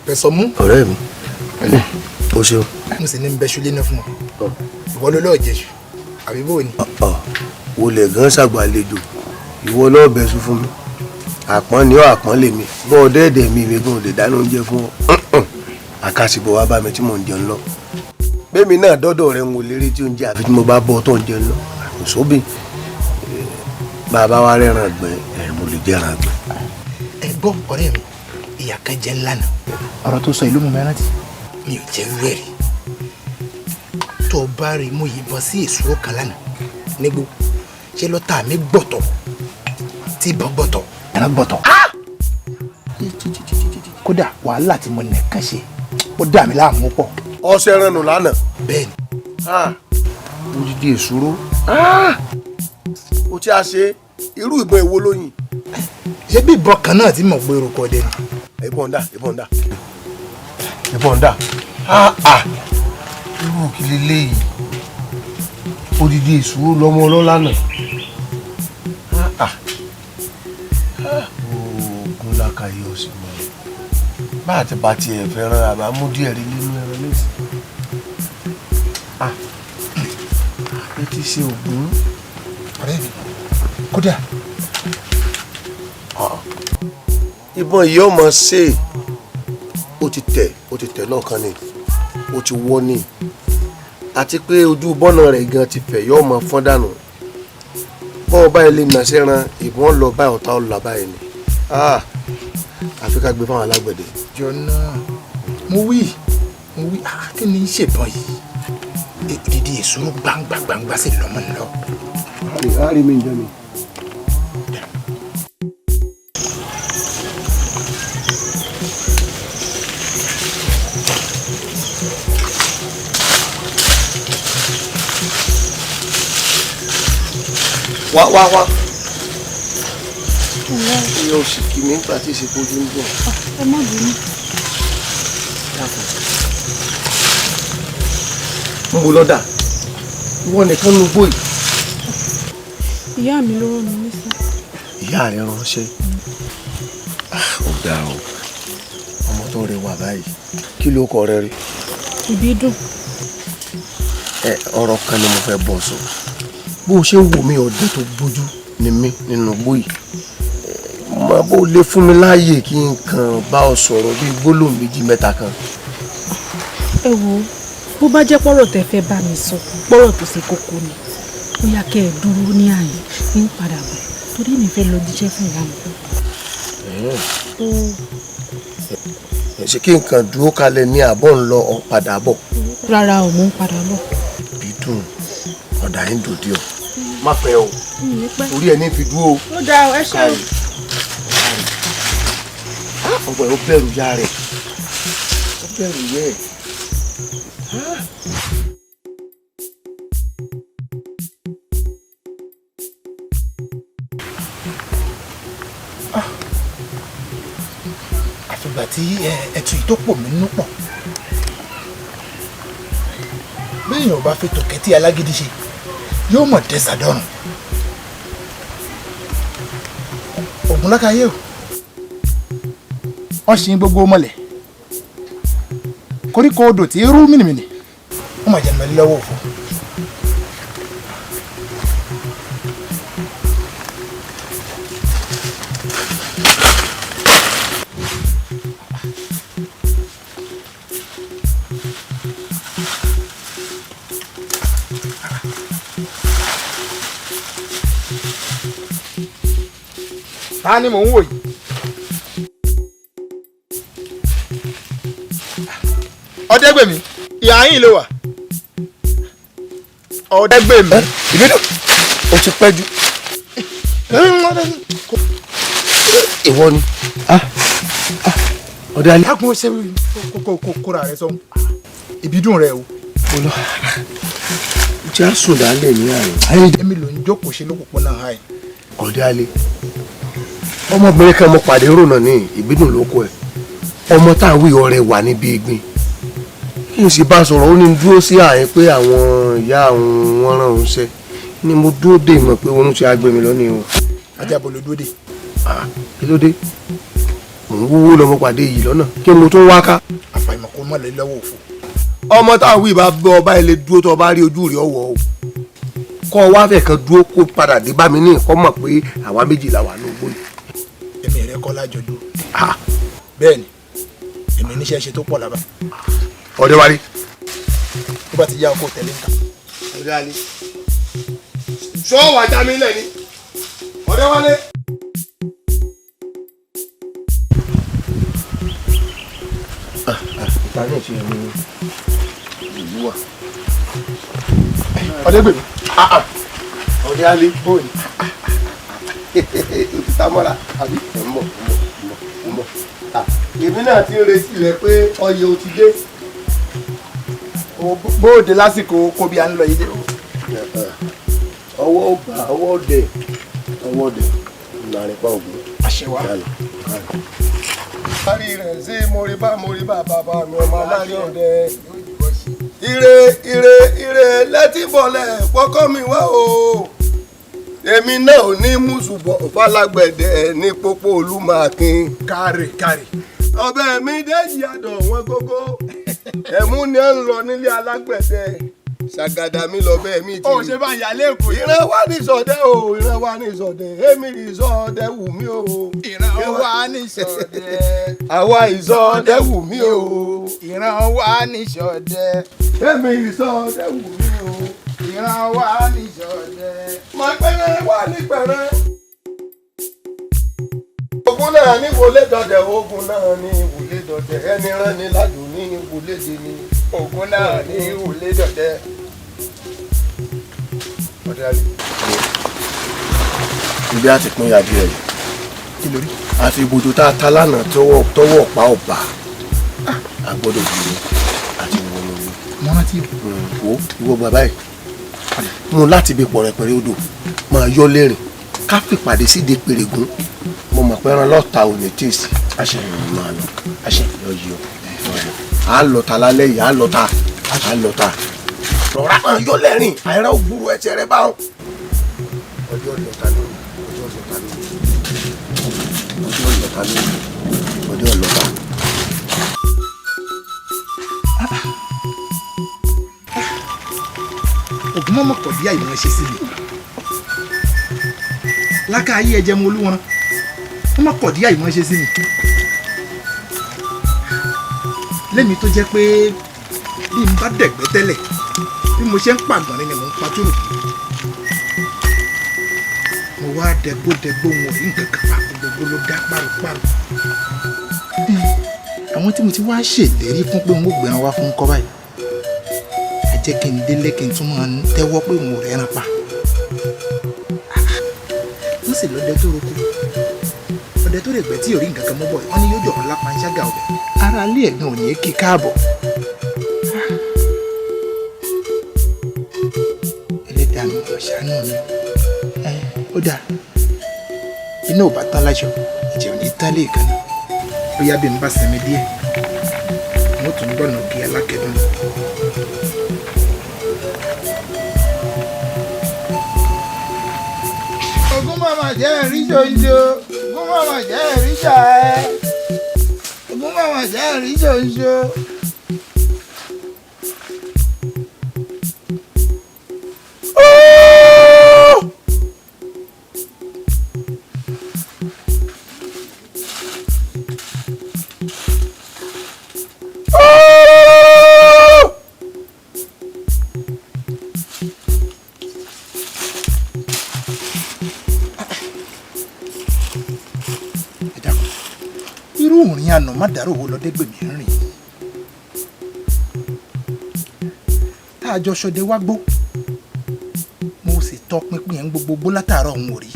Pẹ̀sọ̀ mú. Ọ̀rẹ́ mi, o ṣeun. Mo sì ní ń bẹ́ṣu léná fún ọ. Ìwọ ló lọ́ọ̀ jẹ́ṣu, àbí bò ni? Wo lè gan ṣàgbàlejò, ìwọ lọ́ọ̀ bẹ̀ṣu fún mi. Àpọ́n ni ọ́, àpọ́n lèmi. Bọ́ ọ dẹ́ẹ̀dẹ̀ mi, èmi gan ò lè dáná oúnjẹ fún ọ. Àkàsìbọ̀ wá bá mi tí mò ń jẹun lọ. Bẹ́ẹ̀mi náà dọ́dọ̀ rẹ̀ ń wò lérí tí oúnjẹ àfi tí mo bá bọ́ tó ń jẹun lọ. Kò sóbì. Bàbá wa rẹ̀ràn àgbẹ̀, ẹ̀ mo lè jẹ́ràn àgbẹ̀. Ẹ gbọ́ ọ̀rẹ́ mi, ìyà kan jẹ́ ńlá náà. Ọ̀rọ̀ tó sọ ìlú mú mi rántí. Mi ò jẹ́ rú ẹ̀ rí. Tó o bá rí mo yìnbọn sí èsúró kan lánàá nígbó, ṣé lọ́tà mi gbọ̀tọ̀ tí ìbọn gbọ̀tọ̀ ẹran gbọ̀tọ̀. Kódà wàhálà tí mo nìkan ṣe ó dà mí láàmú pọ̀. Ọṣẹ ẹran nù lánàá. Bẹ́ẹ̀ni. Odidi èsúró. O tí a ṣe irú ìbọn èwo lóyìn? Ṣé bí ìbọn kan náà tí mo gbé orúkọ dé ni? Ìbọn dà, ìbọn dà, ìbọn dà. Irú kí leléyìí? Odidi èsúró lọmọ ọlọ́lá náà. Oògùn làkàyè ò sì mọ̀. Bá àti bá tiẹ̀ fẹ́ràn àbá mú díẹ̀ rí nínú ẹran lẹ́sìn. Ẹ ti ṣe ògùn. Ọ̀rẹ́ mi, kódà. Ìbọn yìí ọmọ ṣe ó ti tẹ̀, ó ti tẹ̀ lọ́ọ̀kan ni, ó ti wọ́ ni, àti pé ojú bọ́nà rẹ̀ gan ti fẹ̀ yọ ọmọ fọ́n dànù. Bọ́ọ̀ báyìí lè nà sẹ́ran ìbọn lọ báyìí ọ̀tá ọ̀là báyìí ni. Àfi ká gbé fáwọn alágbẹ̀dẹ. Jọ̀nà, mo wí, kí ni í ṣèbọn yìí? Odidi èsúró gbangba gbangba sí lọ́mọ ńlọ. A rí mi jẹ mi. Wá wá wá. Ìyá òsì kì mí nígbà tí ìsìnkú ojú ń bọ̀. Ẹ má bínú. Ń bo lọ́dà. Ìwọ nìkan ló gbó yìí. Ìyá mi ló rán mi níṣẹ́. Ìyá rẹ ránṣẹ́. Ó dáa o. Ọmọ tó rẹwà báyìí. Kí ló kọ rẹ rí? Ìbídùn. Ẹ ọ̀rọ̀ kan ni mo fẹ́ bọ̀ sọ. Bó o ṣe wò mí ọdẹ tó gbójú ni mí nínú igbó yìí. Mà bó lè fún mi láàyè kí n kàn bá ọ sọ̀rọ̀ bíi gbólóhùn méjì mẹ́ta kan. Ẹ wo, bó bá jẹ́ pọ́rọ̀ tẹ́ fẹ́ bá mi sọ, pọ́rọ̀ tó ṣe kókó ni. Ó yá kẹ́ ẹ dúró ní àyè ń padà bọ̀ torí mi fẹ́ lọ jíṣẹ́ fún ìyá mi. Ṣé kí n kàn dúró kalẹ̀ ní àbọ̀ ń lọ ọ̀ padà bọ̀? Rárá o, mò ń padà bọ̀. Bídùn, ọ̀dà yín dòdì ọ̀. Má pẹ́ o, orí ẹ̀ ní fi dúró o. Ó dáa, ẹ ṣé o. Ọgbà ẹ̀ ó bẹ̀rù ya rẹ̀, ó bẹ̀rù yẹ ẹ̀. Àfìgbà tí ẹtù yìí tó pò mí nínú pọ̀. Béèyàn ò bá fi tòkẹ́tì alágídí ṣe, yóò mọ̀ dẹ́sàdọ́rùn. Ògùn lákàyè o. Wọ́n ṣe gbogbo mọ́lẹ̀. Koríko odò tí rú mìnìmìnì. Wọ́n máa jẹun lọ́wọ́ òfò. Ta ni mò ń wò yìí? Ọ̀dẹ́gbèmí ìhà yín ló wà. Ọ̀dẹ́gbèmí. Ìbídùn o ti pẹ́ jù. Ìwọ ni. Ọ̀dẹ́ alẹ́. Dákun ṣe kóra rẹ sọ. Ìbídùn rẹ o. Jẹ́ àsùn dálẹ̀ ní àná. Èmi ló ń jókòó ṣe lópòpónà àì. Ọ̀dẹ́ alẹ́. Ọmọbìnrin kan mo pàdé rònà ní Ìbídùn lóko ẹ̀. Ọmọ tá à ń wí ọ̀rẹ́ wà níbi ìgbín. Kí n sì bá sọ̀rọ̀ ó ní dúró sí àyín pé àwọn ìyá àwọn wọn rán òun ṣẹ́. Ni mo dúró dè mọ̀ pé oorun ti agbè mi lónìí o. Ajábọ̀ ló dúró dè. Kí ló dé? Mò ń wúwo lọmọ pàdé yìí lọ́nà kí mo tún wá ká. Àfàìmọ̀ kó má lè lọ́wọ́ òfò. Ọmọ táwọn wí bá bẹ ọba ilé dúró tó ọba rí ojú rẹ̀ ọwọ́ o. Kọ́ ọ wá fẹ̀ kan dúró kó padà dé bá mi ní nǹkan mọ̀ pé àwa méjì la wà ní ogbó yìí. Èmi rẹ kọ́ lájọ dúró. Bẹ́ẹ̀ni, èmi níṣẹ́ ṣe tó pọ̀ lábá. Ọ̀dẹ́ wálé. Tó bá ti yá ọkọ̀ tẹ̀lé nǹkan. Ọ̀dẹ́ wálé. Sọ wà já mi lẹ̀ ni. Ọ̀dẹ́ wálé. Ìta náà ti ẹ̀mú ìlú wa. Ọ̀dẹ́gbèmí. Ọ̀dẹ́ alẹ́ bóyá. O ti sá mọ́ra àbí? Ẹ̀ ń bọ̀ ń bọ̀ ń bọ̀. Èmi náà ti ń retí rẹ pé ọyẹ o ti dé. Bóòdè lásìkò kó bí a ń lọ yìí dé. Ọwọ́ ó bà ọwọ́ dẹ̀ ọwọ́ dẹ̀ nàrin pa ògùn. Àṣẹ wa. Parí rẹ̀ sí moríbá moríbá bàbá mi ọmọ alárí ọ̀dẹ. Ire ire ire lẹ́tí bọ̀lẹ̀ pọ́kọ́ mi wá o. Èmi náà ò ní mùsùlùmọ̀ falágbẹ̀dẹ ní pópó Olúmakin. Kárè kárè. Ọbẹ̀ mi déjì àdọ̀ wọn gógó. Ẹ̀mú ni ẹ ń lọ nílé alágbẹ̀dẹ. Ṣàgàdà mi lọ bẹ́ẹ̀ mi ti. Ó ṣe bá ń yà lẹ́kọ̀ọ́. Ìran wa ní sọdẹ o, ìran wa ní sọdẹ, èmi ìsọdẹ wù mí o. Ìran wa ní sọdẹ. Àwa ìsọdẹ wù mí o. Ìran wa ní sọdẹ. Èmi ìsọdẹ wù mí o. Ìran wa ní sọdẹ. Mà pẹ́rẹ́ wà ní pẹ̀rẹ́. Ogun náà ní wọlé dọdẹ, ogun náà ní wọlé dọdẹ, ẹni rán ni lájò ní wọlé dé ni. Ogun náà ní wọlé dọdẹ. Ibi a ti pín ya díẹ̀ yìí àfi ibùdó tá a ta lánàá tọwọ́ ọ̀pá ọ̀bà a gbọ́dọ̀ dúró àti wọnú omi. Mo rántí. Wo ìwọ bàbá yìí mú láti ibi pọ̀rẹ̀pẹ̀rẹ̀ odò máa yọ lérìn ká fìpàdé síde pèrègún mo mọ̀ pé ẹran lọ́ta ò ní tíìsì. Àṣẹ máa lọ àṣẹ yọ yọ à ń lọ ta lálẹ́ yìí à ń lọ ta à ń lọ ta rọra máa yọ lẹ́rìn àìrá ògbúrú ẹsẹ̀ rẹ báwọn. Ọjọ́ lọ́ta lónìí ọjọ́ lọ́ta lónìí ọjọ́ lọ́ta lónìí ọjọ́ lọ́ta. Ògùn mọ́mọ́ kọ̀ bí àìmọ̀ ṣe sí mi. Láká ayé ẹ̀jẹ̀ mo olúwọn wọ́n mọ̀ kọ̀ dí àìmọ̀ ṣe sí mi. Lẹ́mi tó jẹ́ pé bí n bá dẹ̀gbẹ́ tẹ́lẹ̀ bí mo ṣe ń pàgàn ni mò ń patúrò. Mo wá dẹgbódẹgbó wọn ò rí nǹkan kan pa gbogbo ló dá páropáro. Àwọn tí mo ti wá ṣèlérí fún pé n ó gbẹran wá fún kọ́ báyìí. Ẹ jẹ́ kí n délé kí n tún máa tẹ́wọ́ pé n ò rẹ́ran pa. Wọ́n sì lọ́dẹ tó roko. Ọdẹ tó rẹ̀gbẹ́ tí ò rí nǹkan kan mọ́ bọ̀ wọ́n ní yóò jọ̀rọ̀ lápá ń ṣága ọbẹ̀. Ara ilé ẹ̀gbọ́n ò ní kí káàbọ̀. Ẹlẹ́dàá mi ò ṣàánú mi. Ó dáa. Iná ò bá tán láṣọ, ìjẹ́ ò ní tán lẹ́ẹ̀kan náà. Bóyá bí n bá sinmi díẹ̀, n ó tún gbọ̀nà ògì alákẹ́dùn lọ. Ògún màmá jẹ́ ẹ̀rí ṣoṣo, Ògún màmá jẹ́ ẹ̀rí ṣà ẹ́. Ògún màmá jẹ́ ẹ̀rí ṣoṣo. Irú òrìn àná má dàrú wo lọdẹ gbèmí rìn. a jọ ṣọdẹ wá gbó, mo sì tọpinpin ẹ̀ ń gbogbo látàárọ̀ òun ò rí.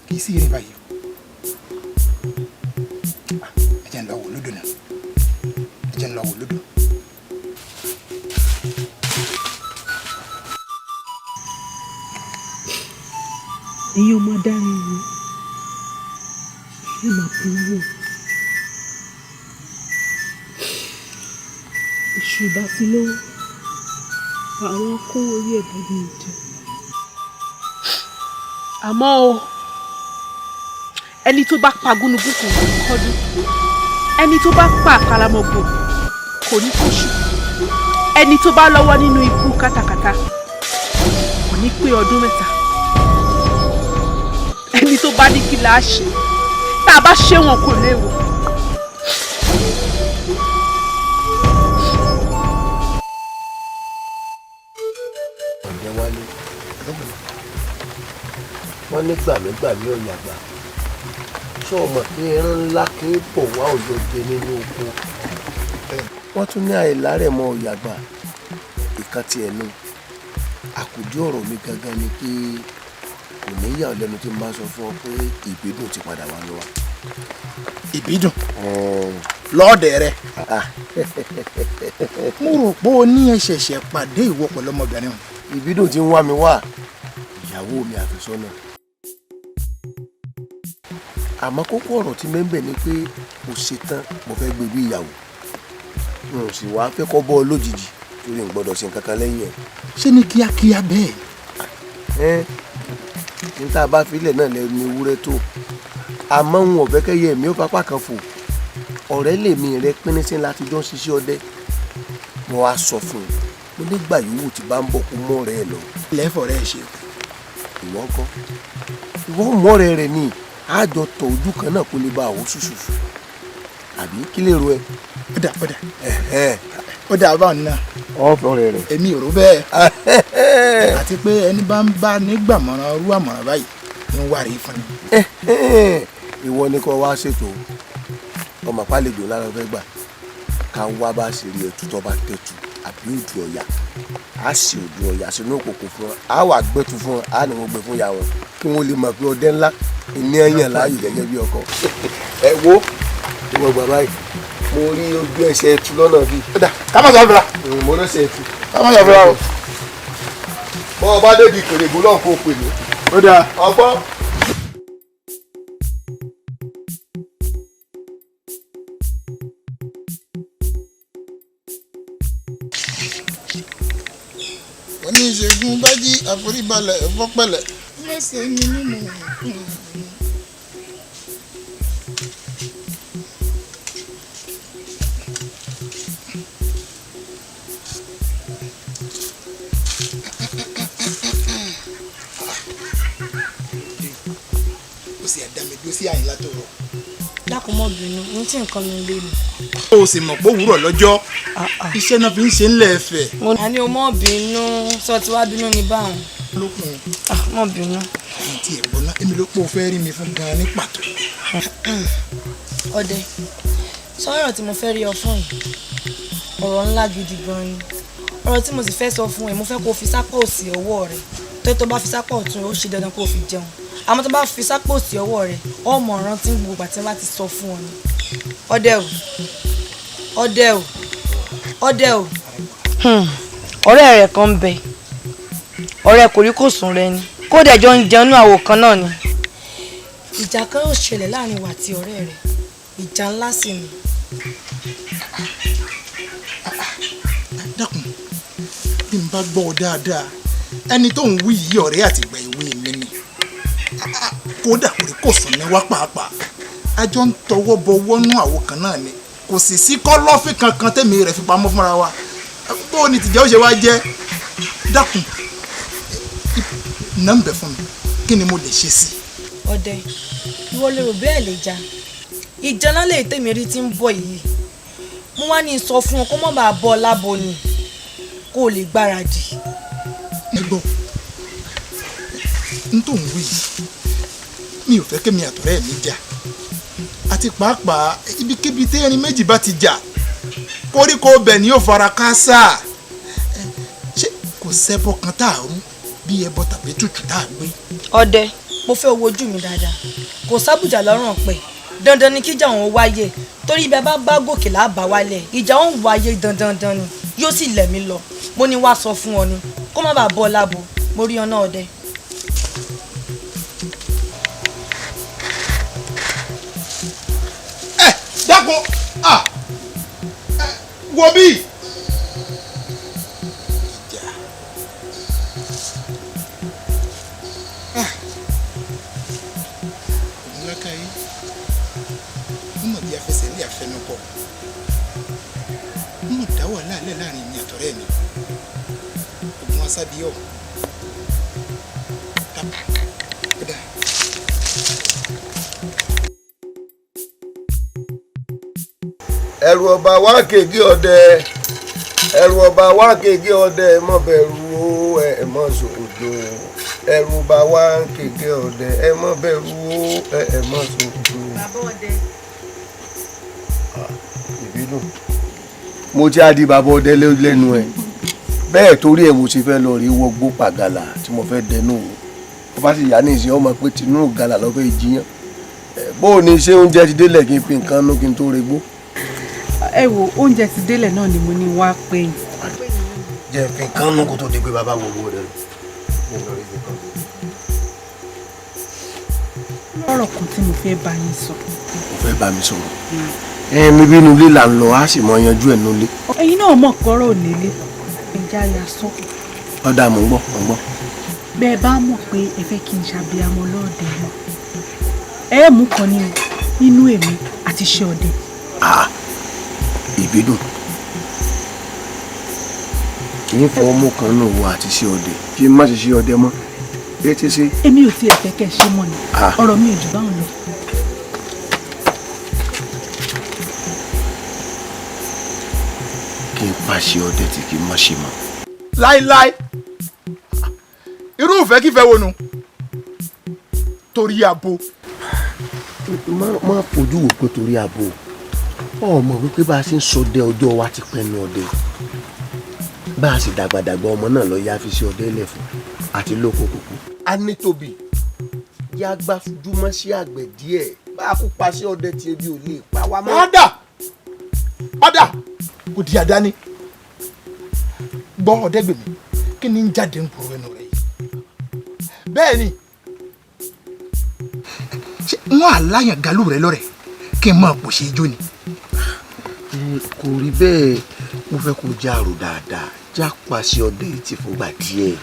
Kì í sì rìn báyìí. Ẹ jẹ́ ń lọ wò lódò náà, ẹ jẹ́ ń lọ wò lódò. Ẹ̀yin ọmọ adarí wo, ẹ máa burú o. Èṣù ìbá ti lówó, àwọn kó orí ẹ̀ bọ́dún jẹ. Àmọ́ o, ẹni tó bá pa gúnugún kò ní kọ́dún, ẹni tó bá pa àkàlàmọ̀gbò kò ní kóṣù, ẹni tó bá lọ́wọ́ nínú ikú kátàkátà kò ní pé ọdún 3, ẹni tó bá ní kí la ṣe tá a bá ṣe wọn kò léwu. Ọ̀dẹ wálé, wọ́n ní gbàmígbàmí ọ̀yàgbà, ṣé o mọ̀ pé ẹran ńlá kì í bọ̀ wá òjò jẹ nínú oko? Wọ́n tún ní àìlárẹ̀mọ ọ̀yàgbà ìkan tiẹ̀ nu. Àkùdí ọ̀rọ̀ mi gangan ni pé kò ní yà ọ́ lẹ́nu tí n bá sọ fún ọ pé ìbídùn ti padà wá lọ́wọ́. Ìbídùn lọ́ọ̀dẹ̀ rẹ? Mo rò pé o ní ẹ ṣẹ̀ṣẹ̀ pàdé ìwọ pẹ̀lú ọmọbìnrin o. Ìbídùn ti ń wá mi wá, ìyàwó mi àfẹ́sọ́nà. Àmọ́ kókó ọ̀rọ̀ tí mẹ́ńbẹ̀ ni pé mo ṣetán, mo fẹ́ gbé bí ìyàwó, n ò sì wá fẹ́ kọ́ bọ́ ọ lójijì torí n gbọ́dọ̀ ṣe nǹkan kan lẹ́yìn ẹ̀. Ṣé ní kíákíá bẹ́ẹ̀? Ẹ ní tá a bá filẹ̀ náà lẹ́nu ewúrẹ́ tó, àmọ́ n ò fẹ́ kẹ́yẹ mi ó fapá kan fò. Ọ̀rẹ́ lèmi rẹ pínísín láti jọ ń ṣiṣẹ́ ọdẹ. Mo wá sọ fún un, mo nígbà yòówù tí bá ń bọ̀ kó mọ́ ọ̀rẹ́ ẹ lọ. Lẹ́fọ̀ rẹ̀ ṣe. Ìwọ ńkọ́? Ìwọ mọ́ ọ̀rẹ́ rẹ ni, àjọ tọ̀ ojú kan náà kó lè bá àwọn ṣùṣù, àbí kí lè ro ẹ? Ó dà, ó dà, ó dà báwọn náà. Ọ̀fọ̀ rẹ̀ rẹ̀. Èmi ò rò bẹ́ẹ̀. Àti pé ẹni bá ń bá nígbàmọ̀ràn rú àmọ̀ràn báyìí ń wá rí fún ni. Ìwọ ni kò wá ṣètò ọmọ pálejò lára fẹ́ gbà ká wá bá ṣe rí ẹtù tó bá tẹ̀tù àbí òdù ọ̀yà, á sì òdù ọ̀yà sínú òkòkò fún ọ, á wà gbẹ́tu fún ọ, á ní wọ́n gbẹ fún ìyá wọn kí wọ́n lè mọ̀ pé ọdẹ ńlá ní ẹ̀yàn láàyò gẹ́gẹ́ bí ọkọ. Ẹ wo ìwọ gbà báyìí, mo rí ojú ẹsẹ̀ ẹtù lọ́nà bí. Ká má sọ fúnra. Mo lọ́sẹ̀ ẹtù. Ká má sọ fúnra o. Bọ́ ọ bá débi kèrègbó náà kó o pè mí. Ó dáa. Ọgbọ́n. Oníṣègùn bá jí àforíbalẹ̀ fọ́pẹ̀lẹ̀. Lẹ́sẹ̀ mi nínú. Ó sì ẹ̀dá mi dúró sí àyìnlá tó rọ. Dákun mọ́ bínú, ní tí nǹkan mi lé mi. Ó sì mọ̀ pé òwúrọ̀ lọ́jọ́ iṣẹ́ náà fi ń ṣe ńlẹ̀ ẹ̀fẹ̀. Àní o mọ́ bínú, sọ ti wá bínú ní báwọn. Lókun. Mọ́ bínú. Àti ẹ̀gbọ́n náà, èmi ló pé o fẹ́ rí mi fún gan-an ní pàtó. Ọdẹ, sọ̀rọ̀ tí mo fẹ́ rí ọ fún yìí, ọ̀rọ̀ ńlá gidi gan-an ni. Ọ̀rọ̀ tí mo sì fẹ́ sọ fún ẹ, mo fẹ́ kó o fi sápò òsì ọwọ́ rẹ. Tó bá fi sápò ọ̀tún, ó ṣe dandan kó o fi jẹun. Àmọ́ tó bá fi sápò òsì ọwọ́ rẹ, ọmọ rántí gbogbo ìgbà tí wọ́n bá ti sọ fún ọ ni. Ọdẹ o, ọdẹ o, ọdẹ o. Ọ̀rẹ́ rẹ̀ kan ń bẹ, ọ̀rẹ́ kòríkòsùn rẹ ni, kódà jọ ń jẹun ní àwò kan náà ni. Ìjà kan yóò ṣẹlẹ̀ láàrin ìwà àti ọ̀rẹ́ rẹ̀, ìjà ńlá sì ni. Dákun, bí n bá gbọ́ ọ dáadáa, ẹni tó ń wí yìí ọ̀rẹ́ àtìgbà ìwé mi ni. Kódà kòríkòsùn ni wá pàápàá, a jọ ń tọwọ́ bọ wọ́nú àwo kan náà ni, kò sì sí kọ́lọ́fín kankan tẹ̀mí rẹ̀ fi pamọ́ fúnra wa. Bó o ní tìjẹ́ ó ṣe wá jẹ́? Dákun, nọ́mbẹ̀ fún mi, kí ni mo lè ṣe sí i? Ọdẹ, ìwọ lè rò bẹ́ẹ̀ lè jà, ìjà ńlá lè tèmi rí tí ń bọ̀ yìí. Mo wá ní sọ fún ọ kó má bàa bọ́ ọ lábo ni, kó o lè gbáradì. Ẹ gbọ́, n tó ń wí yìí, mi ò fẹ́ kémi àtọ̀rẹ́ mi jà, àti pàápàá ibikíbi tí erin méjì bá ti jà, Koríko bẹ̀ ni yóò fara káásá. Ṣé kò sẹ́bọ kan tá a rú bí ẹbọ tàbí tútù tá a gbé? Ọdẹ, mo fẹ́ wojú mi dáadáa. Kò sábùjá lọ́rùn ọ̀pẹ. Dandan ni kíjà òun wáyé, torí ibẹ̀ bá bá gòkè láàbá wálẹ̀, ìjà òun wáyé dandandan ni, yóò sì lẹ̀ mí lọ. Mo ní wá sọ fún ọ ni kó má bàa bọ́ lábo. Mo rí ọ náà, ọdẹ. Ẹ dákun, ah, ẹ wo bí. Ìjà. Ah, òun lákàáyé ń mọ̀ bí afẹsẹ̀ ní àfẹnukọ, ń mọ̀ dá wàhálà lẹ̀ láàrin mi àtọ̀rẹ́ mi ògùn asábíọ̀. Dákun, ó dáa. Ẹrù ọba wá kéèké ọdẹ, ẹrù ọba wá kéèké ọdẹ, ẹ mọ bẹ̀rù o, ẹ mọ sòdò. Ẹrù ọba wá kéèké ọdẹ, ẹ mọ bẹ̀rù o, ẹ mọ sòdò. Bàbá ọdẹ. Ìbínú mo ti á di bàbá ọdẹ lẹ́nu ẹ̀ bẹ́ẹ̀, torí ẹ̀ mo ti fẹ́ lọ rí wọgbó pàgàlà tí mo fẹ́ dẹnu o. Bó bá sì yá ní ìsìn, ọmọ pé tinú gàlà lọ́ fẹ́ jiyàn. Bó o ní ṣé oúnjẹ ti délẹ̀ kí n fi nǹkan nú kí n tó regbó? Ẹ wo, oúnjẹ ti délẹ̀ náà ni mo ní wá pé yín. Jẹ́ fi nǹkan nú kó tó di pé bàbá wo owó rẹ lọ. Lọ́rọ̀ kan tí mo fẹ́ bá yín sọ. Mo fẹ́ bá mi sọ̀rọ̀. Ẹ mi bínú ilé là ń lọ, á sì mọ yanjú ẹ̀ nulẹ̀. Ẹ̀yin náà mọ̀ kọ́rọ̀ nílé, ẹja ya sọ. Ọ̀dà, mò ń gbọ́, mò ń gbọ́. Bẹ́ẹ̀ bá mọ̀ pé ẹ fẹ́ kí n ṣàbíamọ lọ́ọ̀dẹ mọ́, ẹ mú kan ní o nínú èmi àti iṣẹ́ ọdẹ. Ah, ìbídùn, ní fọwọ́ mú kan nù wo àti ṣe ọdẹ, kí n má ṣe ṣe ọdẹ mọ́, ẹ ti ṣe. Èmi ò tiẹ̀ fẹ́ kẹ́ ẹ ṣe mọ́ ni. Ah. Ọ̀rọ̀ mi ò jù báwọn lọ. Kí n pàṣẹ ọdẹ tí kì í má ṣe mọ́. Láíláí, irú ìfẹ́ kífẹ́ wo nu torí abo? Má fojú wò pé torí abo. Ọmọ wípé bá a ṣe ń sọdẹ, ọjọ́ wa ti pẹ́ nu ọdẹ, bá a sì dàgbàdàgbà, ọmọ náà lọ yá fi ṣe ọdẹ lẹ̀ fún àti lóko kòkó. A ní tóbi yá gbájúmọ́ sí àgbẹ̀ díẹ̀, bá a kó paṣẹ ọdẹ tí ebi ò lè pa wá mọ́. Padà padà, kò di àdáni gbọ́. Ọ̀dẹ́gbèmí, kí ni ń jáde ń kúrò ẹnu rẹ yìí? Bẹ́ẹ̀ ni, ṣé wọ́n àláyàn galú rẹ lọ́rẹ̀ kí n máa pòṣe ijó ni? Kò rí bẹ́ẹ̀. Mo fẹ́ kó járò dáadáa, já paṣẹ ọdẹ yìí ti fúngbà díẹ̀.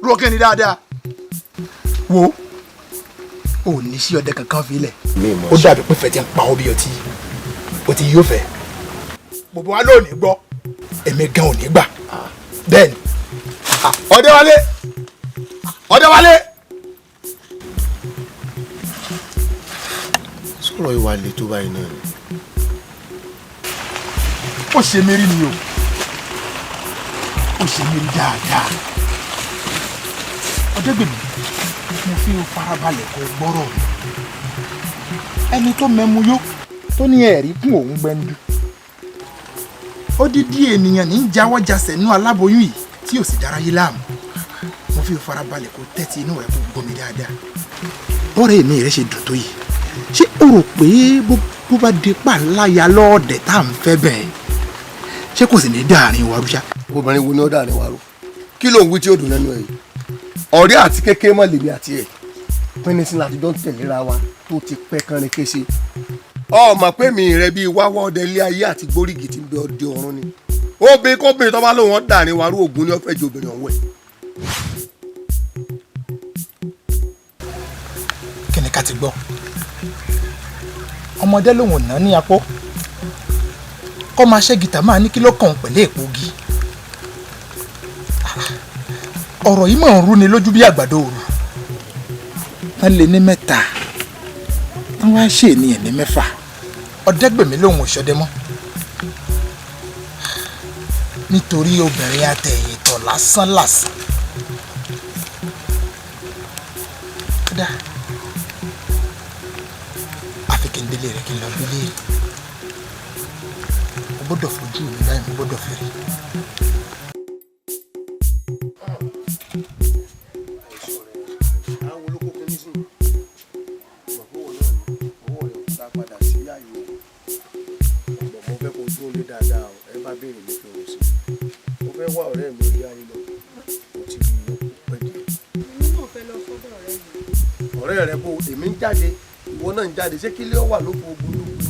Rókè ni dáadáa wo ò ní sí ọdẹ kankan fi lẹ̀. Mi mọ̀. Ó dàbí pé fẹ́ ti ń pa ọ́ bí ọtí ó ti yóò fẹ́ gbogbo wa lónìí gbọ́, èmi gan ò ní gbà. Bẹ́ẹ̀ ni. Ọdẹ wálé, ọdẹ wálé. Sọ̀rọ̀ ìwà le tó báyìí náà ni? Ó ṣe mí rí ni o, ó ṣe mí rí dáadáa. Ọdẹgbèmí, mo fi farabalẹ̀ kó gbọ́rọ̀ mi. Ẹni tó mẹ́mu yó tó ní ẹ̀rí kún òun gbẹ́ndu, odidi ènìyàn ní jáwọ́ jasẹ̀ nú aláboyún yìí tí ò sì dára yé láàmú. Mo fi farabalẹ̀ kó tẹ́tí inú rẹ kó gbọ́ mi dáadáa. Bọ́ọ̀rẹ́ mi rẹ ṣe dùn tó yìí, ṣé o rò pé bó bá di pàláyà lọ́ọ̀dẹ̀ tá à ń fẹ́ bẹ́ẹ̀, ṣé kò sì ní dáàrin wa rúṣà? Obìnrin wo ni ó dàrin wa rú? Kí ló ń wí tí ó dùn lẹ́nu ẹ̀ yìí? Ọ̀rẹ́ àti kékeré mọ̀ lèmi àti ẹ̀, pínísìn láti jọ ń tẹ̀léra wa tó ti pẹ́ kánrin kése. Ọmọ pé mi rẹ bíi wáwá ọdẹ ilé ayé àti gbórígì tí ń bẹ ọdẹ ọ̀run ni. Obìnrin kóbìnrin tó bá lóun ọ̀ dàrin wa rú, ògùn ni ó fẹ́ ju obìnrin ọ̀hún ẹ̀. Kí ni ká ti gbọ́? Ọmọdé lòun ò ná ní apó kọ́ máa ṣẹ́ gìtá, máa ní kí ló kàn án pẹ̀lú èpo gi. Ọ̀rọ̀ yìí máa ń rúni lójú bí àgbàdo òru. Wọ́n lé ní mẹ́ta, wọ́n wá ṣe ènìyàn ní mẹ́fà. Ọ̀dẹ́gbèmí lòun ò ṣọdẹ mọ́ nítorí obìnrin atẹ̀yìntọ̀ lásán làsàn. Kódà àfi kí n délé rẹ̀ kí n lọ bí léèrè. Mo gbọ́dọ̀ fojú mi láì mo gbọ́dọ̀ fẹ́ rí. Àwọn olóko kìíní sí mọ̀ pé òun náà ni ọwọ́ rẹ̀ ò dá padà sí ààyè o. Ọ̀pọ̀ mo fẹ́ kó dúró lé dáadáa o. Ẹ bá béèrè mi pé o sí, mo fẹ́ wá ọ̀rẹ́ mi orí ayé lọ, mo ti rí i pẹ́ díẹ̀. Èmi náà fẹ́ lọ sọ́dọ̀ ọ̀rẹ́ mi. Ọ̀rẹ́ rẹ bó èmi ń jáde, ìwọ náà ń jáde, ṣé kílé ó wà lóko ogun lóko ni?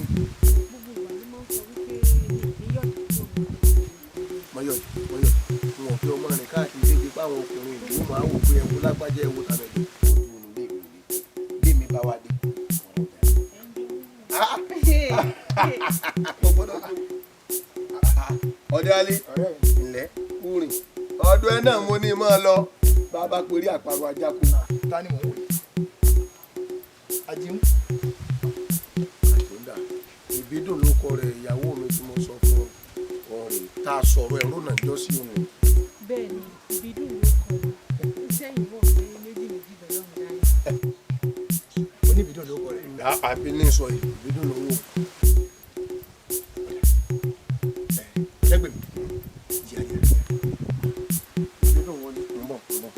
Gbogbo ìgbà ló máa ń sọ wípé mi ò ní yọ̀dí tó mi. Mọ́yọ̀dì, mọ́yọ̀dì, wọn ò fi ọmọ rìn káàkiri débi páwọn ọkùnrin ìlú máa wò pé ẹwọ lágbájá, ẹwọ tàbẹ̀dẹ̀ ojú nílé ìwé bí mi bá wá dé. Mo gbọ́dọ̀ jó. Ọdẹ alẹ́ ńlẹ̀ kúrin ọdún ẹ náà mo ní máa lọ bàbá péré àparò ajáko. Ta ni mò ń wò yìí? Ajíhún. Àjọ̀dá ìbídùn ló kọ rẹ̀, ìyàwó mi tí mo sọ fún ọ rè tá a sọ̀rọ̀ ẹ̀rọ náà jọ sí òun. Bẹ́ẹ̀ ni, ìbídùn ló kọ mi. Iṣẹ́ yìí wọ̀ pé méjì méjì lọ́lọ́run dáná. Oníbìdùn ló kọ rẹ̀. Àbí ní sọ yìí, ìbídùn ló wò. Lẹ́gbẹ̀ẹ́ mi. Ìyá ìyá. Ìbídùn wọlé, ń bọ̀, ń bọ̀.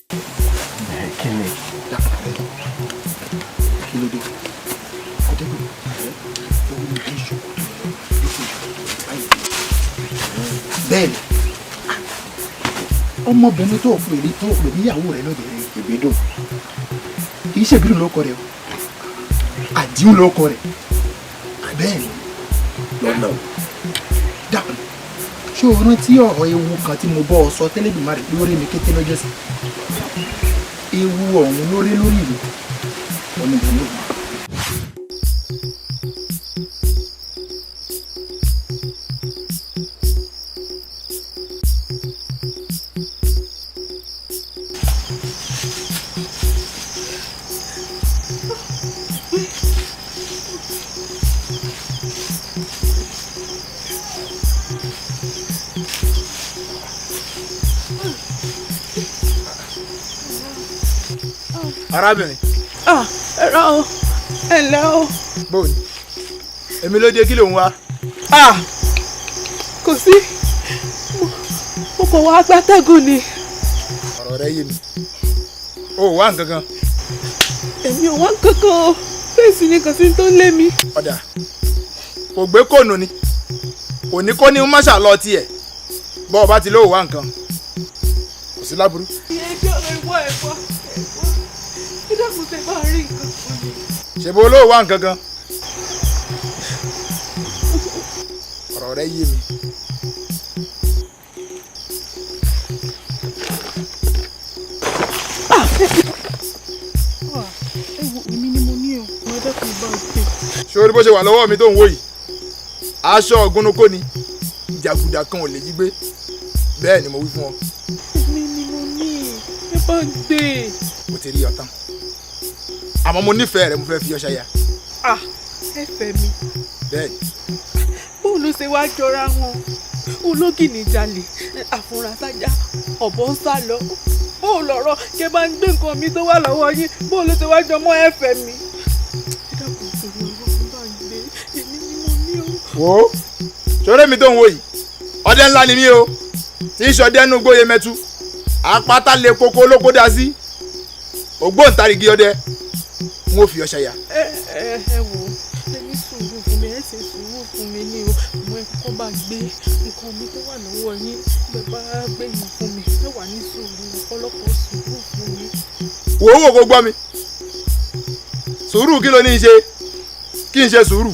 Kí ni? Kí ló dé? Ọ̀dẹ́gbẹ̀mí. Lọ́wọ́ mi bí ìṣòkòtò báyìí. Bẹ́ẹ̀ni, ọmọbìnrin tó pè níyàwó rẹ̀ lọ́dẹ̀ rẹ̀ Ìbídùn. Kì í ṣe ìbídùn ló kọ rẹ̀ o, Àdìún ló kọ rẹ̀. Bẹ́ẹ̀ni. Lọ́nà o. Dákun, ṣé o rántí ọ̀rọ̀ ewu kan tí mo bọ́ ọ sọ tẹ́lẹ̀dùmarè lórí mi kété lọ́jọ́ sí? Ewu ọ̀hún lórí lórí mi ọmọbìnrin ló wà. Arábìnrin. Ah, ẹ rà o, ẹ ǹlẹ́ o. Bóòni, èmi ló dé, kí ló ń wá? Ah, kò sí, mo kàn wá gbátẹ́gùn ni. Ọ̀rọ̀ rẹ yé mi, o ò wá nǹkan kan. Èmi ò wá kankan o, bẹ́ẹ̀ sì ni kò sí tó ń lé mi. Ọ̀dà kò gbé kóònù ni kò ní kó ní máṣà lọ tiẹ̀ bọ́ ọ bá ti lóò wá nǹkan, kò sí láburú. Ẹjọ́ ẹ̀wọ́ ẹ̀wọ́ ẹ̀wọ́, ẹ dákun, tẹ bá rí nǹkan fún mi. Ṣèbó olóò wá nǹkan kan, ọ̀rọ̀ rẹ yé mi. Ẹ wo, èmi ni mo ní o, mo dẹ́kun bá o pè. Ṣé o rí bó ṣe wà lọ́wọ́ mi tó ń wò yìí? Aṣọ ọ̀gúnnukó ni, jàgùdà kan ò lè jí gbé. Bẹ́ẹ̀ ni mo wí fún ọ. Èmi ni mo ní, ẹ bá ń gbé e. Mo ti rí ọ tán, àmọ́ mo nífẹ̀ẹ́ rẹ, mo fẹ́ fi ọ ṣaya. Ah, ẹ fẹ́ mi? Bẹ́ẹ̀ ni. Bóun ló ṣe wá jọra wọn? Ológìní jalè, àfúrásájà, ọ̀bọ ń sá lọ. Bóun lọ̀rọ̀ kẹ bá ń gbé nǹkan mi tó wà lọ́wọ́ yín, bóun ló ṣe wá jọ mọ́ ẹ̀fẹ̀ mi? Ẹ dákun, torí Ọlọ́run, bá ń gbé, èmi ni mo ní o. Wo, ṣoré mi tó ń wò yìí, ọdẹ ńlá ni mí o, tí í ṣọdẹ nínú gbóye mẹtu, àpáta lè koko olóko dá sí, ògbóǹtarìgì ọdẹ, n ó fi ọ ṣaya. Ẹ ẹ ẹ wò ó, ẹ ní sùúrù fún mi, ẹ ṣe sùúrù fún mi ní o. Mo ẹ kọ́kọ́ bá gbé nǹkan mi tó wà lọ́wọ́ yín, bẹ́ẹ̀ bá gbé yín fún mi, ẹ wà ní sùúrù, ọ̀pọ̀lọpọ̀ sùúrù fún mi. Wò ó wò kó gbọ́ mi, sùúrù kí ló ní í ṣe? Kí n ṣe sùúrù?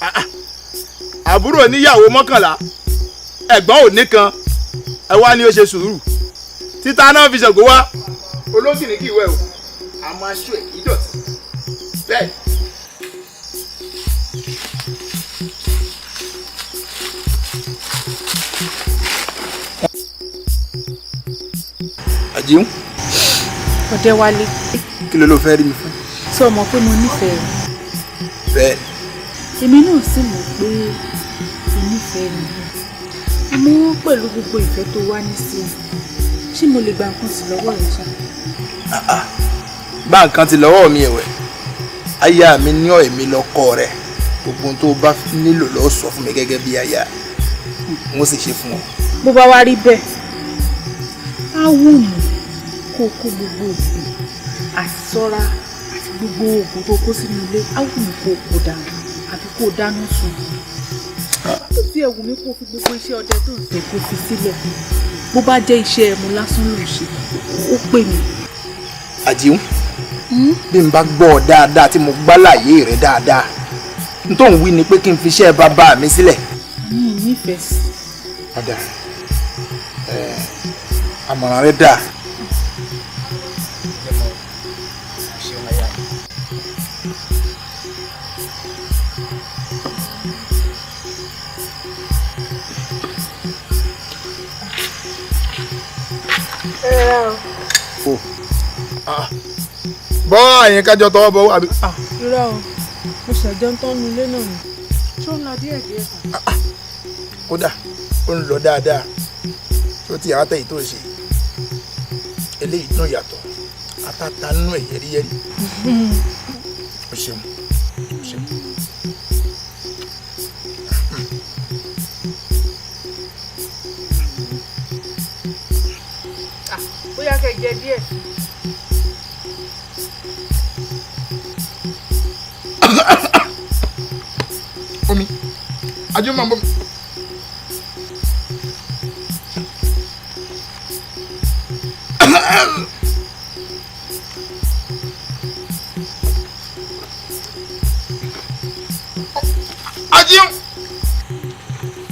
Ah, ah. Àbúrò níyàwó 11, ẹ̀gbọ́n ò ní kan, ẹ wá ní ó ṣe sùúrù. Títa náà fi Ṣàngó wá. Ológìní kì í wẹ̀ o, àmọ́ aṣọ ẹ̀ kì í dọ̀tí bẹ́ẹ̀. Àjíhùn. Ọ̀dẹ́wálé. Kí ló fẹ́ rí mi fún? Sọ mọ̀ pé mo nífẹ̀ẹ́ rẹ̀. Bẹ́ẹ̀. Èmi náà sì mọ̀ pé Nífẹ̀ẹ́ mi, àmọ́ pẹ̀lú gbogbo ìfẹ́ tó wá ní sí i, ṣé mo lè gba nǹkan sí lọ́wọ́ rẹ ṣá? Gba nǹkan ti lọ́wọ́ mi ẹ̀wẹ̀. Aya mi ní ọ̀, èmi lọ́kọ rẹ̀. Gbogbo ohun tó o bá nílò ló sọ fún mi gẹ́gẹ́ bí aya, n ó sì ṣe fún ọ. Bó bá wá rí bẹ́ẹ̀, á wù mí kó o kó gbogbo oògùn àti sọ́ra àti gbogbo oògùn tó kó sínú ilé, á wù mí kó o kó dànù àbí kó o dáná sun. Ó ti ẹ̀ wù mí kó o fi gbogbo iṣẹ́ ọdẹ tó ń ṣe kó o fi sílẹ̀. Bó bá jẹ́ iṣẹ́ ẹmu lásán ló ń ṣe, ó pè mí. Àjíhùn, bí n bá gbọ́ ọ dáadáa, tí mo gbá láàyè rẹ dáadáa, n tó ń wí ni pé kí n fi iṣẹ́ bàbá mi sílẹ̀. Mi ò nífẹ̀ẹ́ sí. Padà ẹ, àmọ̀ràn rẹ dáa. Bọ́ àyìn kájọ tọwọ́ bọ́ àbí. Irọ́ o, mo ṣẹ̀jẹ̀ ń tọ́nu ilé náà ni. Ṣó ń lọ díẹ̀ díẹ̀? Kódà ó ń lọ dáadáa. Tó ti àwọn àtẹ̀yìn tó ń ṣe eléyìí dùn yàtọ̀, àtàtà nínú ẹ̀ yẹ́rìyẹ́rì. O ṣeun, o ṣeun. Bóyá kẹ́ jẹ díẹ̀. Omi ajé máa ń bọ́ mi. Ajíun.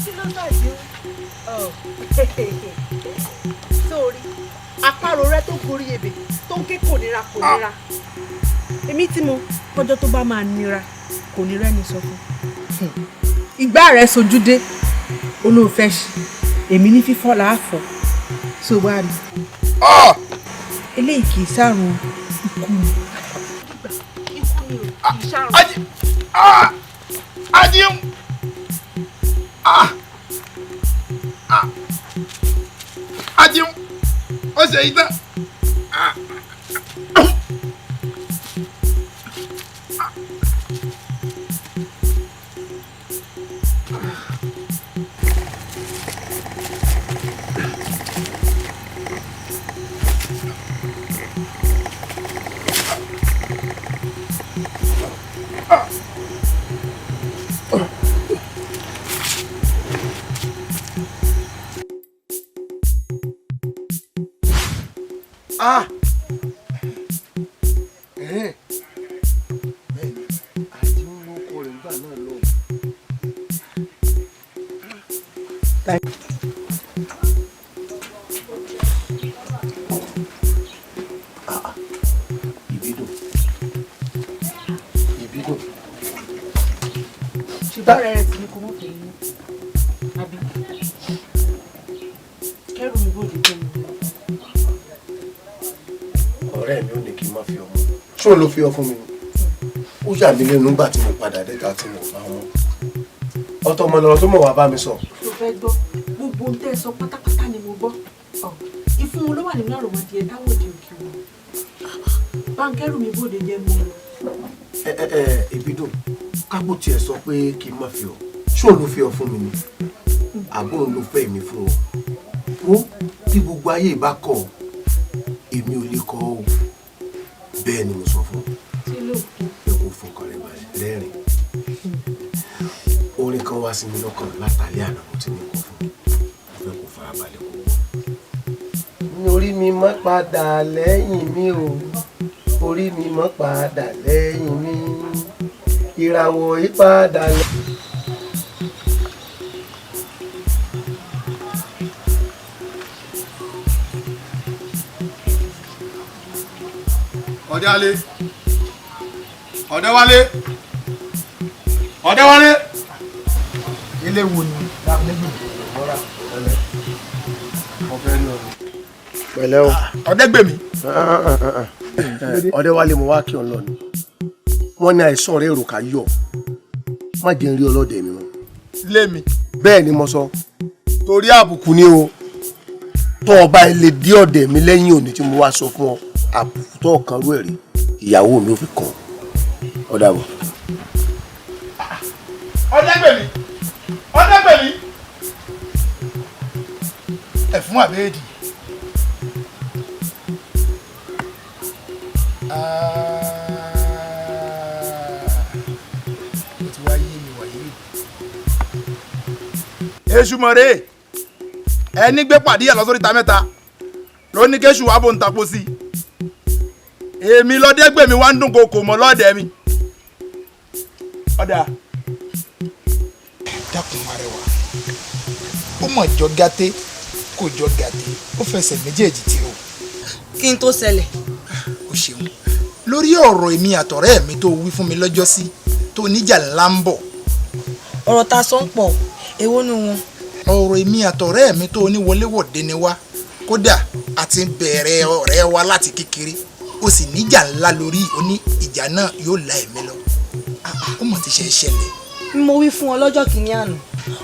Kí ló bàjẹ́ o? Sórí àparò rẹ tó gorí ebè tó ń ké, kò nira, kò nira. Èmi tí mo kọjọ tó bá máa nira kò ní rẹ́ni sọ fún. Ìgbà rẹ sojú dé olóòfẹ́ ṣe, èmi ní fífọ́ là á fọ́ so wá rí. Eléyìí kì í sàrùn, ikú ni. Ikú ni o, kì í sàrùn. Ají Ajíun. Ajíun, ó ṣe yí tán. Ah! Ẹ̀hẹ́n. Bẹ́ẹ̀ni, àti ń lóko rẹ̀ nígbà náà lọ. Ah, ah. Ìbídùn. Ìbídùn. Ṣùgbọ́n ọ̀rẹ́ rẹ̀ sì ni kò mọ̀ fẹ́ yín àbí kẹ́rù mi bòde tó mi. Ọ̀rẹ́ mi ò ní kí n má fi ọmọ. Ṣé òun ló fi ọ fún mi ni? Ó yà mí lẹ́nu nígbà tí mo padà dé ta tí mo bá wọn. Ọ̀tọ̀ ọmọ lọ́rọ̀ tó mọ̀ wá bá mi sọ. Tó fẹ́ gbọ́, gbogbo ohun tẹ́ ẹ sọ pátápátá ni mo gbọ́. Ọ, ìfún wọn ló wà nínú àròmọdìẹ táwọn òde òkè wọn. Báńkẹ́rù mi bòde jẹ́ mọ́ lọ. Ẹ ẹ ẹ Ìbídùn, kápò tiẹ̀ sọ pé kí n má fi ọ. Ṣé òun ló fi ọ fún mi ni? Àbó òun ló fẹ́ mi fún ọ? Wo, bí gbogbo ayé ìbá kọ̀ ọ́, èmi ò lè kọ̀ ọ́ o. Bẹ́ẹ̀ ni mo sọ fún ọ. Ṣé lóòótọ́? Ẹ kò fọkàn rẹ balẹ̀ lẹ́rìn. Orin kan wá sí mi lọ́kàn látàlẹ́ àná, mo ti ní kọ fún mi. Mo fẹ́ kó farabalẹ̀ kó gbọ́. Orí mi má padà lẹ́yìn mi o, orí mi má padà lẹ́yìn mi, ìràwọ̀ ìpadà lẹ́yìn. Ọ̀dẹ́wálé, Ọ̀dẹ́wálé, Ọ̀dẹ́wálé. Ilé wo ni Pẹ̀lẹ́ o. Ọ̀dẹ́gbèmí. Ọ̀dẹ́wálé, mo wá kí ọ lọ ni. Wọ́n ní àìsàn rẹ̀ èrò ká yọ̀, má jẹ́ n rí ọlọ́dẹ mi mọ́. Ilé mi. Bẹ́ẹ̀ ni mo sọ, torí àbùkù ni o. Tó o bá lè dé ọ̀dẹ̀ mi lẹ́yìn òní tí mo wá sọ fún ọ, àbùkù tó kàn rú ẹ̀ rí, ìyàwó mi ò fi kàn ọ́. Dàbọ̀. Ọ̀dẹ́gbèmí, Ọ̀dẹ́gbèmí, ẹ̀fún àbẹ́ẹ̀dì. Ó ti wá yé mi wàyí. Èṣù mọ̀rẹ́ ẹni gbé pàdé yà lọ́sọ̀rí ta mẹ́ta ló ní kéṣù wà bó ń tapo sí i. Èmi lọ́dẹ́gbèmí wá ń dún kòkò mọ́ lọ́dẹ mi. Ọ̀dà dákun arẹwà, ó mọ̀ jọ gàtẹ́ kò jọ gàtẹ́, ó fẹsẹ̀ méjèèjì tì o. Kí n tó ṣẹlẹ̀. O ṣeun. Lórí ọ̀rọ̀ èmi àtọ̀rẹ́ mi tó wí fún mi lọ́jọ́sí tó níjà ńlá ń bọ̀. Ọ̀rọ̀ ta sọ ń pọ̀, èwo nu wọn. Ọ̀rọ̀ èmi àtọ̀rẹ́ mi tó ní wọléwọ̀de ni wá, kódà a ti bẹ̀rẹ̀ ọ̀rẹ́ wa láti kékeré, ó sì níjà ńlá lórí oní ìjà náà yóò la ẹ̀mí lọ. Ó mọ̀ ti ṣe é ṣẹlẹ̀. Mo wí fún ọ lọ́jọ́ kìíní àná.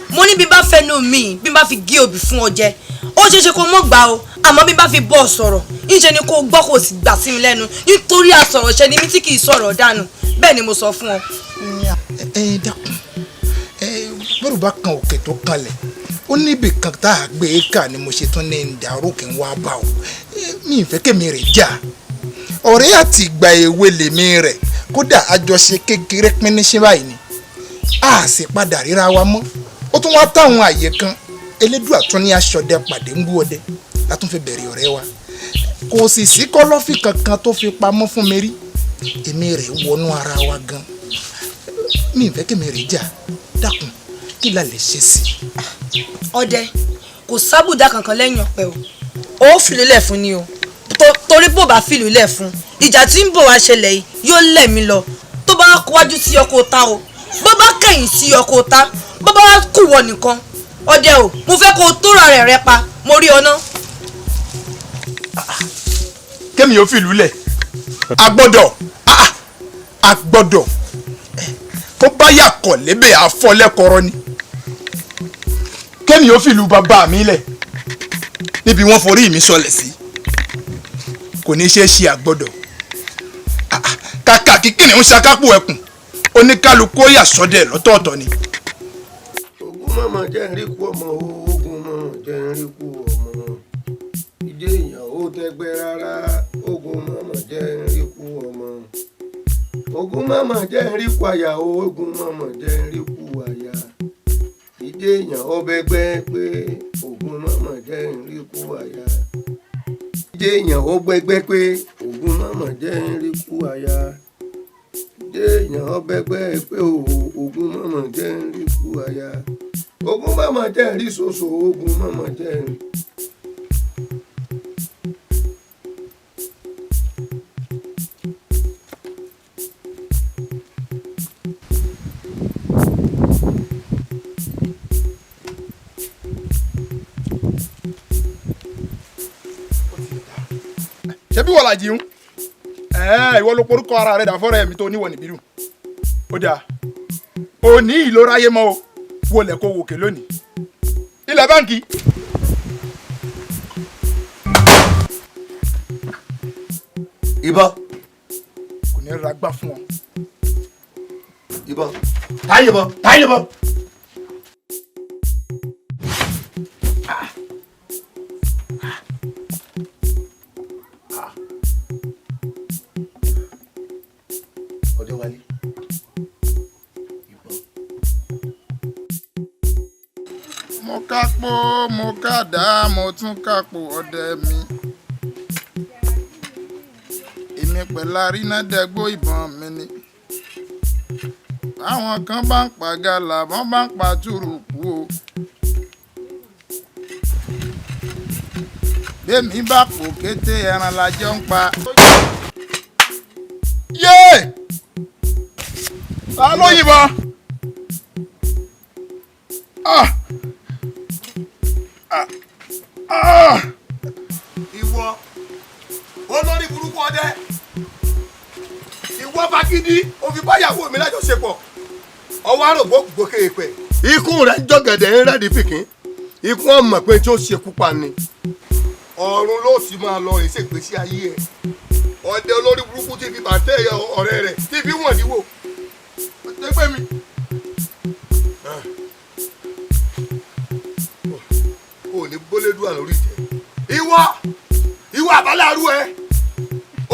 Mo ní bí n bá fẹnu mi, bí n bá fi gé obì fún ọ jẹ, ó ṣeé ṣe kó mọ̀ gbà o, àmọ́ bí n bá fi bọ́ ọ sọ̀rọ̀, ńṣe ni kó gbọ́ kó sì gbà sí mi lẹ́nu, nítorí àsọ̀rọ̀ṣẹ ni mí tí kì í sọ̀rọ̀ dànù. Bẹ́ẹ̀ ni mo sọ fún ọ. Ẹ dákun, ẹ bẹ́rù bá kan òkè tó kanlẹ̀, ó níbì kan tá a gbé e kà ni mo ṣe tún ní ìdàrú kí n wá bá o. Mi ì fẹ́ kémi rẹ̀ jà, ọ̀rẹ́ àti ìgbà èwe lèmi rẹ̀, kódà àjọṣe kékeré pínníṣín báyìí ni a sì padà ríra wa mọ́. Ó tún wá táwọn àyè kan, Elédùà tún ní aṣọdẹ pàdé ń gbú ọdẹ la tún fi bẹ̀rẹ̀ ọ̀rẹ́ wa. Kò sì sí kọ́lọ́fín kankan tó fi pamọ́ fún mi rí. Èmi rẹ̀ wọnú ara wa gan, mi ì fẹ́ kémi rẹ̀ jà. Dákun, kí la lè ṣe sí i. Ọdẹ, kò sábùdá kankan lẹ́yìn ọ̀pẹ o. Ó fìlú lẹ̀ fún ni o, torí bó bá fìlú lẹ̀ fún, ìjà tí ń bọ̀ wá ṣẹlẹ̀ yìí yóò lẹ̀ mí lọ. Tó bá kọjú sí ọkọ̀ ta o, bó bá kẹ̀yìn sí ọkọ̀ ta, bó bá kù wọ nìkan. Ọdẹ o, mo fẹ́ kó o tó ra rẹ̀ rẹ pa, mo rí ọ ná. Kémi yóò fìlú lẹ̀, a gbọ́dọ̀, a gbọ́dọ̀ kó bá yàkọ̀ lébè àfọlẹ́kọ̀rọ̀ ni. Kémi yóò fìlú bàbá mi lẹ̀ níbi wọ́n forí mi sọlẹ̀ sí, kò ní ṣe é ṣe. Àgbọ́dọ̀ kàkà kíkìnì ń ṣakápò ẹkùn, oníkálukú ó yà sọ́dẹ̀ lọ́tọ̀ọ̀tọ̀ ni. Ogun mọ̀mọ́ jẹ́ ń rí kú ọmọ, ogun mọ̀mọ́ jẹ́ ń rí kú ọmọ, ìdí èèyàn ó tẹ́gbẹ́ rárá. Ogun mọ̀mọ́ jẹ́ ń rí kú ọmọ, ogun mọ̀mọ́ jẹ́ ń rí kú àyà, ogun mọ̀mọ́ jẹ́ ń rí kú àyà, ìdí èèyàn ó bẹ́gbẹ́ pé ogun mọ̀mọ́ jẹ́ ń rí kú àyà, ìdí èèyàn ó bẹ́gbẹ́ pé ogun mọ̀mọ́ jẹ́ ń rí kú àyà, ìdí èèyàn ó bẹ́gbẹ́ pé ogun mọ̀mọ́ jẹ́ ń rí kú àyà, ogun mọ̀mọ́ jẹ́ ń rí ṣoṣo, ogun mọ̀mọ́ jẹ́ ń rí. Ṣebí wọ́n la jíun? Ìwọ ló porúkọ ara rẹ̀ dàfọ́rẹ́ mi tó níwọ̀n níbírù. Ó dáa, òní ìlóráyé mọ́ o, wọlé kó wòkè lónìí. Ilẹ̀ báńkì. Ìbọn. Kò ní ra gbá fún ọ. Ìbọn. Táyé bọ̀, táyé bọ̀. Ọdẹ́wálé. Ìbọn. Mo kápó, mo kàdá, mo tún kápó ọdẹ mi. Èmi pẹ̀lú arínádẹ́gbó ìbọn mi ni. Báwọn kan bá ń pa gàlà, wọ́n bá ń pa túrùkù o. Bẹ́ẹ̀mi bá pò kété, ẹran lajọ ń pa. Yéè! Ta ló yìnbọn? Ah! Ah! Ah! Ìwọ olórí burúkú ọdẹ, ìwọ fagídí o fi báyàwó mi lájọṣepọ̀, ọwọ́ àrògbó gòkè èpè. Ikú rẹ̀ jọ̀gẹ̀dẹ̀ ń rẹ́ẹ̀dì fìkín. Ikú ọmọ pé tí ó ṣekú pa ni. Ọ̀run ló sì máa lọ èsè ìgbésí ayé ẹ̀. Ọdẹ olórí burúkú ti fi bàtẹ́ ọ̀rẹ́ rẹ̀ ti fi wọ̀n níwò. Ẹgbẹ́ mi. O ní bólédùà lórí ìtẹ́. Ìwọ ìwọ àbálàrú ẹ.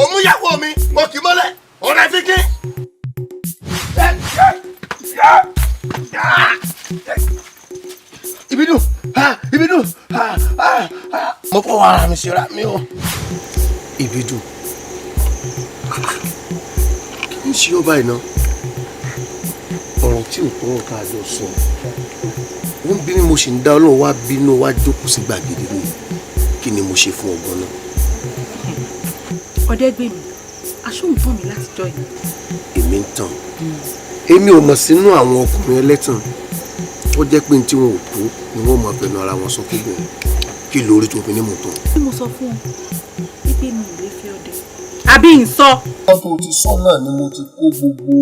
Òmúyàwó mi mo kì í mọ́lẹ̀ ọ̀rẹ́ fíkín. Ìbínú ìbínú mo fọwọ́ ara mi ṣera mi o. Ìbídùn kí n ṣe ọba iná ọ̀rọ̀ tí ò tọrọ ká jọ sọ ó ń bí mi mo sì ń dá Ọlọ́run wá bínú wá jókòó sí gbàgede mi kí ni mo ṣe fún ọgbọ́n náà. Ọ̀dẹ́gbèmí aṣóhun tàn mí látijọ́ yìí. Èmi ń tàn èmi ò mọ̀ sínú àwọn ọkùnrin ẹlẹ́tàn ó jẹ́ pé tí wọn ò tó ni wọ́n máa fẹnu ara wọn sọ fún bẹ́ẹ̀ kí lórí tó fi ní mò ń tàn. Bí mo sọ fún ọ wípé mi ò lè fẹ́ ọdẹ. Àbí ń sọ. Wọ́n tó ti sọ náà ni mo ti kó gbogbo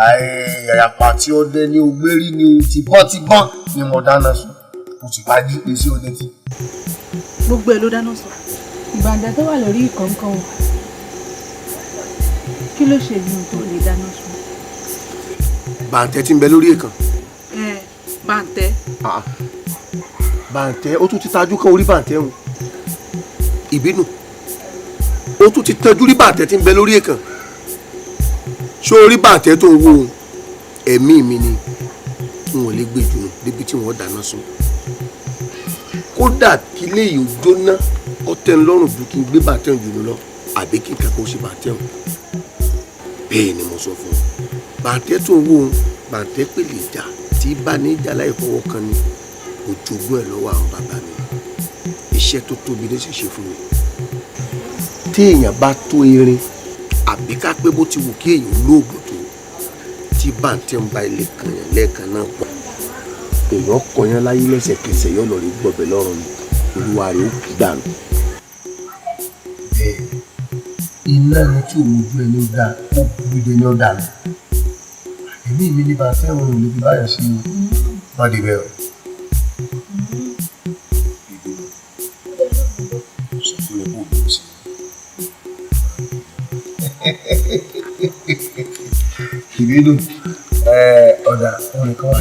àyàpá tí ọdẹ ní ogbérí ni o tìbọ́ntìbọ́n ni mo dáná sun mo sì bá jí pé sí ọdẹ tí. Gbogbo ẹ ló dáná sun. Ìbàdàn tó wà lórí ìkọ̀ǹkan o kí ló ṣe yìí tó lè dáná sun. Bàǹtẹ́ tí ń bẹ lórí ìkàn. Ẹ bàǹtẹ́. Bàǹtẹ́ ó tún ti tajú kan orí bàǹtẹ́ o ìbínú ó tún ti tajú rí bàǹtẹ́ tí ń bẹ lórí ìkàn ṣó orí bàǹtẹ́ tó ń wo ẹ̀mí mi ni n ò lè gbé jù nù débi tí wọ́n dáná sun kódà kí léyìí ó jóná ó tẹ́ ń lọ́rùn ju kí n gbé bàǹtẹ́ jù nù lọ àbí kí n kankan ó ṣe bàǹtẹ́ o bẹ́ẹ̀ ni mo sọ fún un bàǹtẹ́ tó ń wo bàǹtẹ́ pèlè ìjà tí bá ní ìjà láì fọwọ́ kan ni ojogún ẹ̀ lọ́wọ́ àwọn bàbá mi iṣẹ́ tó tóbi ló sì ṣe fún mi téèyàn bá tó erin àbí ká pé bó ti wù kí èèyàn lóògùn tó tí bàǹtẹ́ ń ba ilé kan yẹn lẹ́ẹ̀kan náà pọ̀ èèyàn kọyán láyé lẹ́sẹ̀kẹsẹ̀ yóò lọ rí gbọ̀bẹ̀ lọ́rùn ni olúwa rẹ̀ ó kú dànù. Bẹ́ẹ̀ iná ni tí òun ojú ẹni ó dáa ó burú jẹ ní ó dànù èmi mi ní bàǹtẹ́ òun ò lè fi báyọ̀ sí i má débẹ̀ o. Ìbínú ọ̀dà orin kan wà.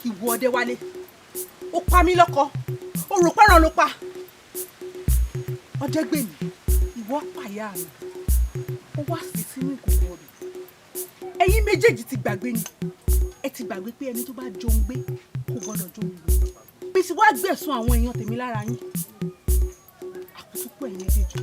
Ìwọ Ọdẹ́wálé ó pa mí lọ́kọ ó rò pẹ́ràn ló pa Ọdẹ́gbèmí ìwọ pàyà mi ó wá sí sínú ìkòkò ọbẹ̀ ẹ̀yin méjèèjì ti gbàgbé ni ẹ ti gbàgbé pé ẹni tó bá jòun gbé kò gbọ́dọ̀ jòun gbé bí ti wá gbẹ̀sùn àwọn èèyàn tèmi lára yín àkútúkù ẹ̀yin méjèèjì.